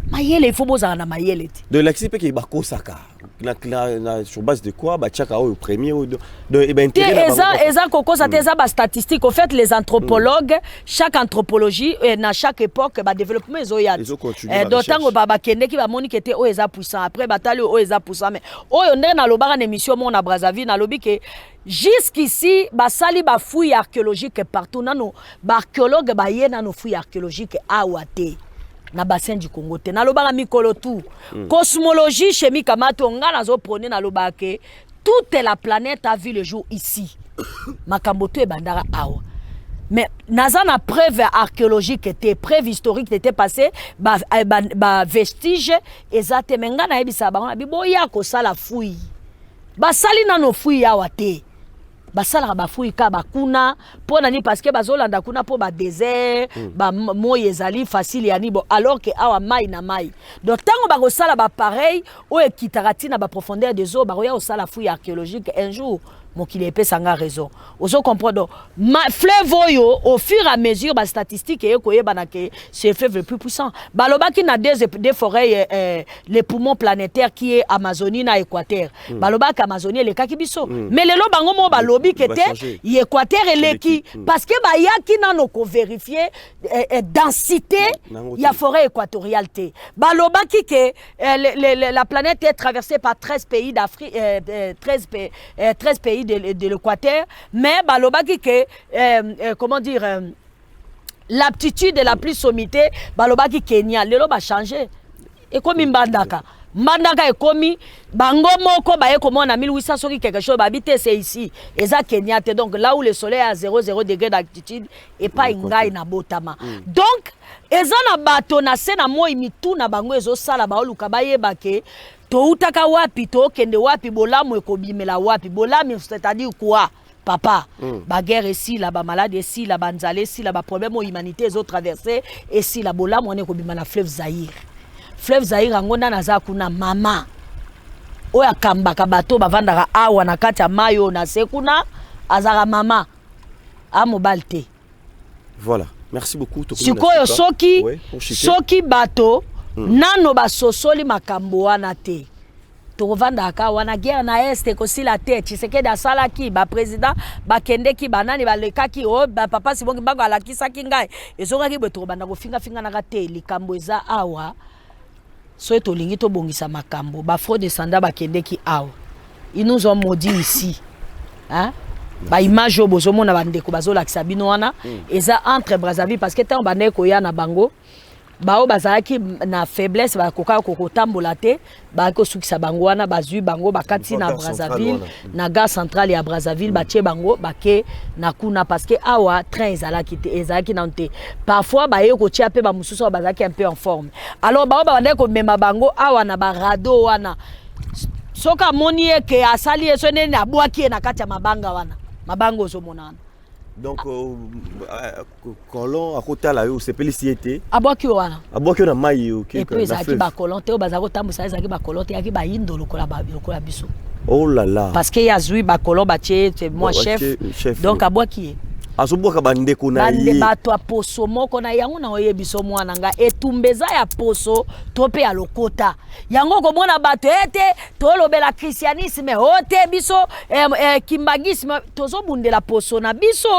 mayele, il faut bozala na mayele te. Donc elakisi mpe ke bakosaka na, sur base de quoi batiaka oyo premier, oyo? Donc eba intérêt na eza bango. Eza kokosa te, eza bastatistique. Au fait, les anthropologues, chaque anthropologie, na chaque époque badéveloppement ezoya te. Ezocontinue donc ba-recherche. Ntango bakendeki, bamoni ke te, oyo eza puissant. Après batali oyo eza puissant. Mais oyo ndenge nalobaka na émission moko na Brazzaville, nalobi ke jusqu'ici basali bafouille archéologique partout, nano baarchéologue baye nano fouille archéologique awa te, na bassin du Congo te. Nalobaka mikolo tu cosmologie chemi kamato nga nazoprôner, nalobaka ke toute la planète a vu le jour ici. Makambo to ebandaka awa, mais naza na preuve archéologique te, preuve historique te te, passé ba vestige eza te. Mais nga nayebisaka bango na biboya kosala fouille, basali nano fouille awa te. Basalaka bafouille kaka bakuna. Mpo na nini? Parce que bazolanda kuna mpo badésert, bamoi ezali facile ya nini. Bon, alors ke awa mai na mai. Donc ntango bakosala bapareil oyo ekitaka ntina baprofondeur des eaux, bakoya kosala fouille archéologique un jour, mokili epesanga raison. Ozo comprendre? Donc ma fleuve oyo, au fur et à mesure bastatistique eye koyebana ke c'est le fleuve le plus puissant. Balobaki na deux forêts, les poumons planétaires, qui est Amazonie na Équateur. Balobaki Amazonie elekaki biso, mais lelo bango moko balobi ke te, Bachanger. Équateur eleki, parce que bayaki nano kovérifier densité Nango ya te. forêt équatoriale te. Balobaki ke la planète est traversée par 13 pays d'Afrique, 13 pays de l'équateur, mais balobaki ke comment dire, l'altitude la plus sommité, balobaki Kenya. Lelo bachange, ekomi Mbandaka. Mbandaka ekomi bango moko baye komona 1800 soki quelque chose, babi te, c'est ici, eza Kenya te. Donc là où le soleil est à 00 degré d'altitude, epai ngai nabotama. Donc eza na bato na se na moi, mitu na bango ezosala, baoluka bayeba ke toutaka wapi, tookende wapi, bolamu ekobimela wapi. Bolamu, c'est-à-dire quoi, papa? Baguerre esila, bamaladi esila, banzala esila, baproblème oyo humanité ezotraverse esila, bolamu wana ekobima na fleuve Zaïre. Fleuve Zaïre yango nani aza kuna? Mama oyo akambaka bato bavandaka awa na kati ya mai oyo na se kuna, azalaka mama, amobali te. Voilà, merci beaucoup. Tokomi na Sikoyo suka. soki Ouais, pour chuter. soki bato nano basosoli makambo wana te, tokovandaka wana. Guerre na Est ekosila te. Tshisekedi asalaki, baprésident bakendeki, banani balekaki, o bapapa Simon Kimbangu alakisaki ngai, ezongaki boye, tokobanda kofingafinganaka te. Likambo eza awa, soki tolingi tobongisa makambo, baafro-descendant bakendeki awa, ils nous ont maudit ici, hein? Baimage oyo bozomona, bandeko bazolakisa bino wana, eza entre Brazzaville, parce que ntango bandeki koya na bango, bao bazalaki na faiblesse, bakokaka kokotambola te, bayaki kosukisa bango wana, bazwi bango bakati na Gare centrale Brazzaville wana. Na gare centrale ya Brazzaville, batie bango, bake na kuna, parce que awa train ezalaki te, ezalaki nano te. Parfois baye kotia mpe bamosusu oyo bazalaki un peu en forme. Alors bao babandaki komema bango awa na baradeau wana, soki amoni ye ke asali ye so nini, abwaki ye na kati ya mabanga wana, mabanga ozomona wana. Donc colon akotala yo, osepelisi ye te. Abwaki yo wana. Abwaki yo na mai. Et puis ezalaki bacolon te oyo bazalaki kotambusa, ezalaki bacolon te, ezalaki bayindo lokola biso. Oh là là. Parce que ye azwi bacolon, batie moi chef, chef, donc abwaki ye. Azobwaka bandeko na bande ye. Bato ya poso moko na yango na oyebi so mwana nga, etumba eza ya poso to mpe ya lokota. Yango komona bato ete tolobela christianisme o te, biso kimbanguisme, tozobundela poso na biso,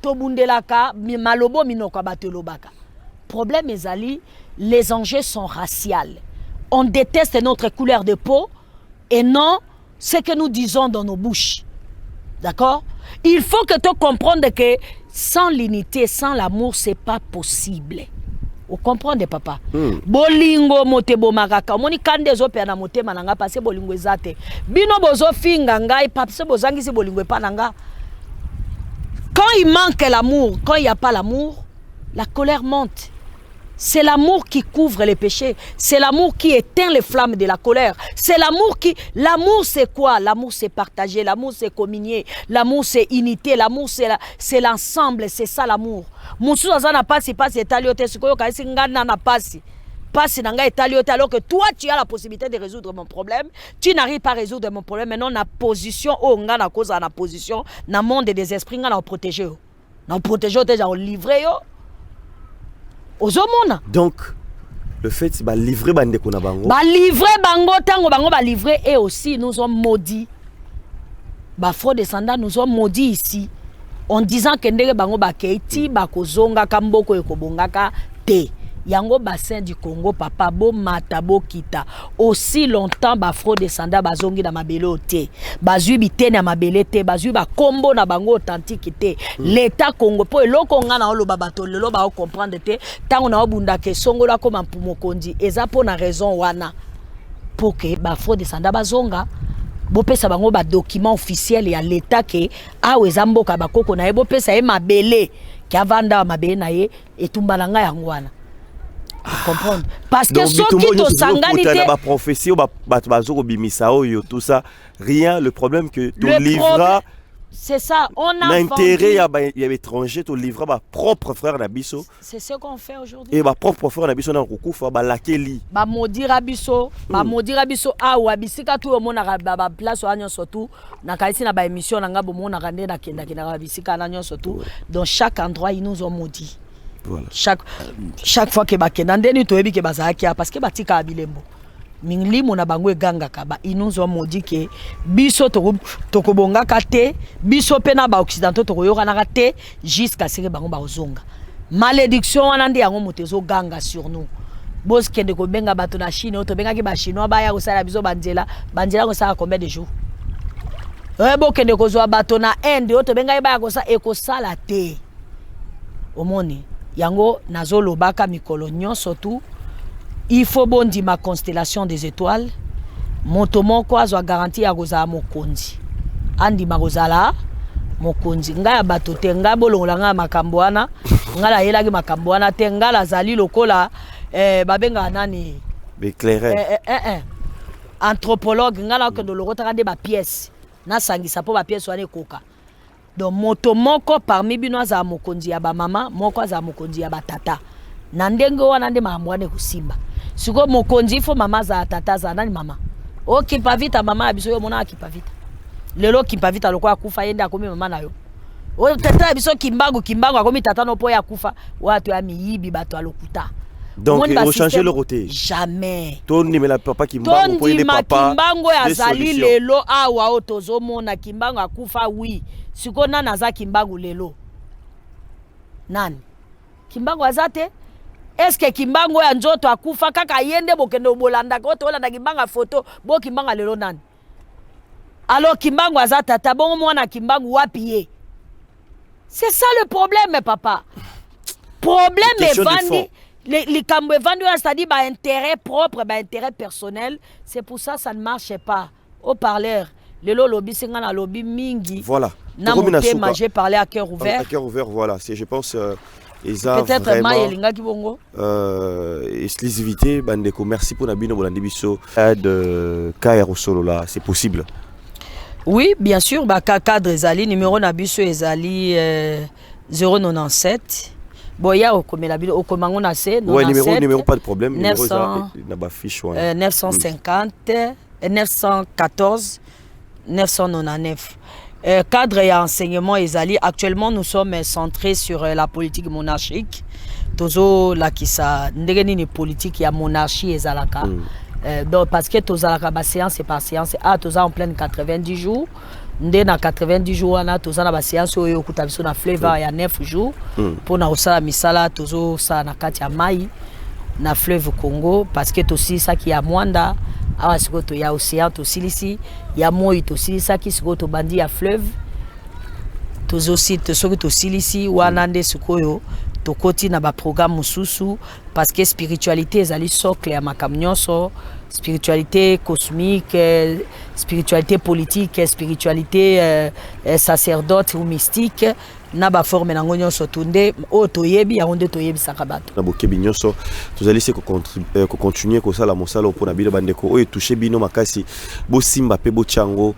tobundelaka malobo minoko ya bato elobaka. Problème ezali, les enjeux sont raciales. On déteste notre couleur de peau et non ce que nous disons dans nos bouches. D'accord? Il faut que tu comprennes que sans l'unité, sans l'amour, c'est pas possible. Ocomprendre, papa? Bolingo moto ebomaka. Omoni kanda ezopela na motema na nga parce bolingo eza te. Bino bozofinga ngai parce bozangisi bolingo epa na nga. Quand il manque l'amour, quand il n'y a pas l'amour, la colère monte. C'est l'amour qui couvre les péchés. C'est l'amour qui éteint les flammes de la colère. C'est l'amour qui... L'amour, c'est quoi? L'amour, c'est partager. L'amour, c'est communier. L'amour, c'est unité. L'amour, c'est l'ensemble. C'est ça, l'amour. Mosusu aza na pasi, pasi etali yo te. Sikoyo okanisi nga na pasi, pasi na ngai etali yo te, alors que toi, tu as la possibilité de résoudre mon problème. Tu n'arrives pas à résoudre mon problème. Maintenant, na position oyo nga nakozala na position na monde des esprits, nga na oprotéger yo, na oprotéger yo te, ja olivrer yo. Ozomona? Donc le fait balivrer bandeko na bango. Balivrer bango, ntango bango balivrer, et aussi nous ont maudit. Baafro-descendants nous ont maudit ici en disant ke ndenge bango bakei ti bakozongaka, mboka ekobongaka te. Yango bassin du Congo, papa, bomata bokita, aussi longtemps baafro-descendants bazongi na mabele oyo te, bazwi bitene ya mabele te, bazwi bakombo na bango authentique te. L'état Congo, mpo eloko nga na oloba, bato lelo baocomprendre te. Ntango na obundaka esongolo akoma mpu mokonzi, eza mpo na raison wana, mpo ke baafro-descendants bazonga, bopesa bango badocument officiel ya l'état ke awa eza mboka bakoko na ye, bopesa ye mabele ke avanda awa, mabele na ye. Etumba na ngai yango wana, comprendre? Parce que soki tosangani te, baprophétie oyo bato bazo kobimisa oyo, tout ça, rien. Le problème que tolivra, c'est ça, on a na intérêt ya baétranger, tolivra bapropre frère na biso. C'est ce qu'on fait aujourd'hui. Et bapropre frère na biso na kokufa, balakeli. Bamodira biso, bamodira biso awa. Bisika tu omonaka, baplace wana nyonso tu, nakanisi na baémission na nga bomonaka nde nakendakendaka bisika wana nyonso tu. Dans chaque endroit, ils nous ont maudit. Chaque fois ke bakenda, ndeni toyebi ke bazalaki awa parce que batikaka bilembo, milimo na bango egangaka. Ba ils nous ont maudit ke biso tokobongaka te, biso mpe na baoccidentaux tokoyokanaka te jusqu'à ce que bango bakozonga. Malédiction wana nde yango moto ezoganga sur nous. Bokende kobenga bato na Chine oyo tobengaki bachinois baya kosala biso banzela. Banzela kosala combien de jours? Bokende kozwa bato na Inde oyo tobengaki baya kosala, ekosala te. Omoni yango, nazolobaka mikolo nyonso tu, il faut bondima constellation des étoiles. Moto moko azwa garantie ya kozala mokonzi, andima kozala mokonzi. Ngai ya bato te, ngai bolongola ngai ya makambo wana. Ngai nayelaki makambo wana te. Ngai nazali lokola babengaka nani? Éclaireur. Anthropologue. Ngai nakokende olokotaka nde bapièce, nasangisa mpo bapièce wana ekoka. Donc moto moko parmi bino azala mokonzi ya bamama, moko azala mokonzi ya batata. Na ndenge wana nde makambo wana ekosimba. Sikoyo mokonzi, ifo mama azala, tata azala nani? Mama okipa vita, mama ya biso, yo omona akipa vita lelo? Kimpa Vita lokola akufa, ye nde akomi mama na yo? Oyo tata ya biso Kimbangu, Kimbangu akomi tata no mpo ye akufa? Oyo to ya miyibi, bato ya lokuta. Donc ochanger eloko te? Jamais. Tondimela papa Kimbangu po ye papa. Kimbangu oyo azali lelo awa, oyo tozomona, Kimbangu akufa, oui. Sikoyo nani aza Kimbangu lelo? Nani Kimbangu aza te? Est-ce Kimbangu oyo ya nzoto akufa kaka ye nde bokende bolandaka? Oyo tolanda Kimbangu ya foto, bo Kimbangu lelo nani? Alors Kimbangu aza tata, bongo mwana Kimbangu wapi ye? C'est ça le problème, papa. Problème evandi, likambo evandi wana, c'est-à-dire baintérêt propre, baintérêt personnel. C'est pour ça ça ne marche pas. Au parleur lelo olobisi nga, nalobi mingi. Voilà. Na motema, j'ai parlé à cœur ouvert. À cœur ouvert, voilà. C'est, je pense, eza peut-être mai elingaki bongo. Exclusivité, bandeko, merci pour na bino bolandi biso de KR Solola, c'est possible? Oui, bien sûr. Baka cadre ezali, numéro na biso ezali 097. Boya okomela bino, okoma ngo na se. Ouais, numéro, numéro, pas de problème. 900, na ba fiche wana. 950 914 999. Cadre ya enseignement ezali, actuellement nous sommes centrés sur la politique monarchique. Tozolakisa ndenge nini politique ya monarchie ezalaka. Donc parce que tozalaka baséance par séance, ah, toza en pleine 90 jours. Nde na 90 jours wana, toza na baséance oyo okuta biso na fleuve ya 9 jours mpona kosala misala tozosala na kati ya mai na fleuve Congo, parce que tosilisaki ya Mwanda awa, sikoyo toya océan. Tosilisi ya moi, tosilisaki, sikoyo tobandi ya fleuve. Tozosi, soki tosilisi wana nde sikoyo Tokoti na baprogramme mosusu, parce que spiritualité ezali socle ya makambo nyonso: spiritualité cosmique, spiritualité politique, spiritualité sacerdote ou mystique, na baforme nango nyonso. Tu nde oyo toyebi yango nde toyebisaka bato. Na bokebi nyonso, tozali se kocontinue kosala mosala mpona bino bandeko. Oyo etouche bino makasi, bosimba mpe botia yango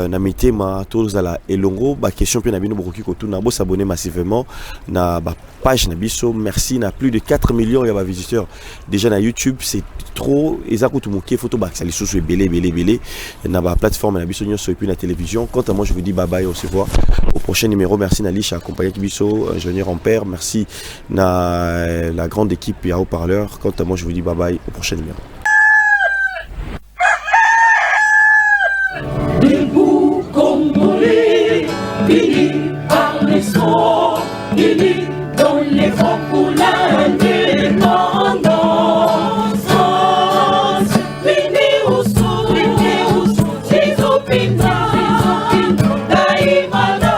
na mitema. Tozala elongo. Baquestion mpe na bino bokoki kotuna. Bosabonner massivement na bapage na biso. Merci na plus de 4 millions ya bavisiteurs déjà na YouTube. C'est trop, eza kutu moke. Faut tobakisa lisusu ebele, ebele, ebele na baplateforme na biso nyonso et puis na télévision. Quant à moi, je vous dis bye bye, on se voit au prochain numéro. Merci na Lisha accompagné biso, ingénieur en père. Merci na la grande équipe ya haut-parleur. Quant à moi, je vous dis bye bye, au prochain numéro. Debout Congolais, unis par les sorts, unis dans les rangs.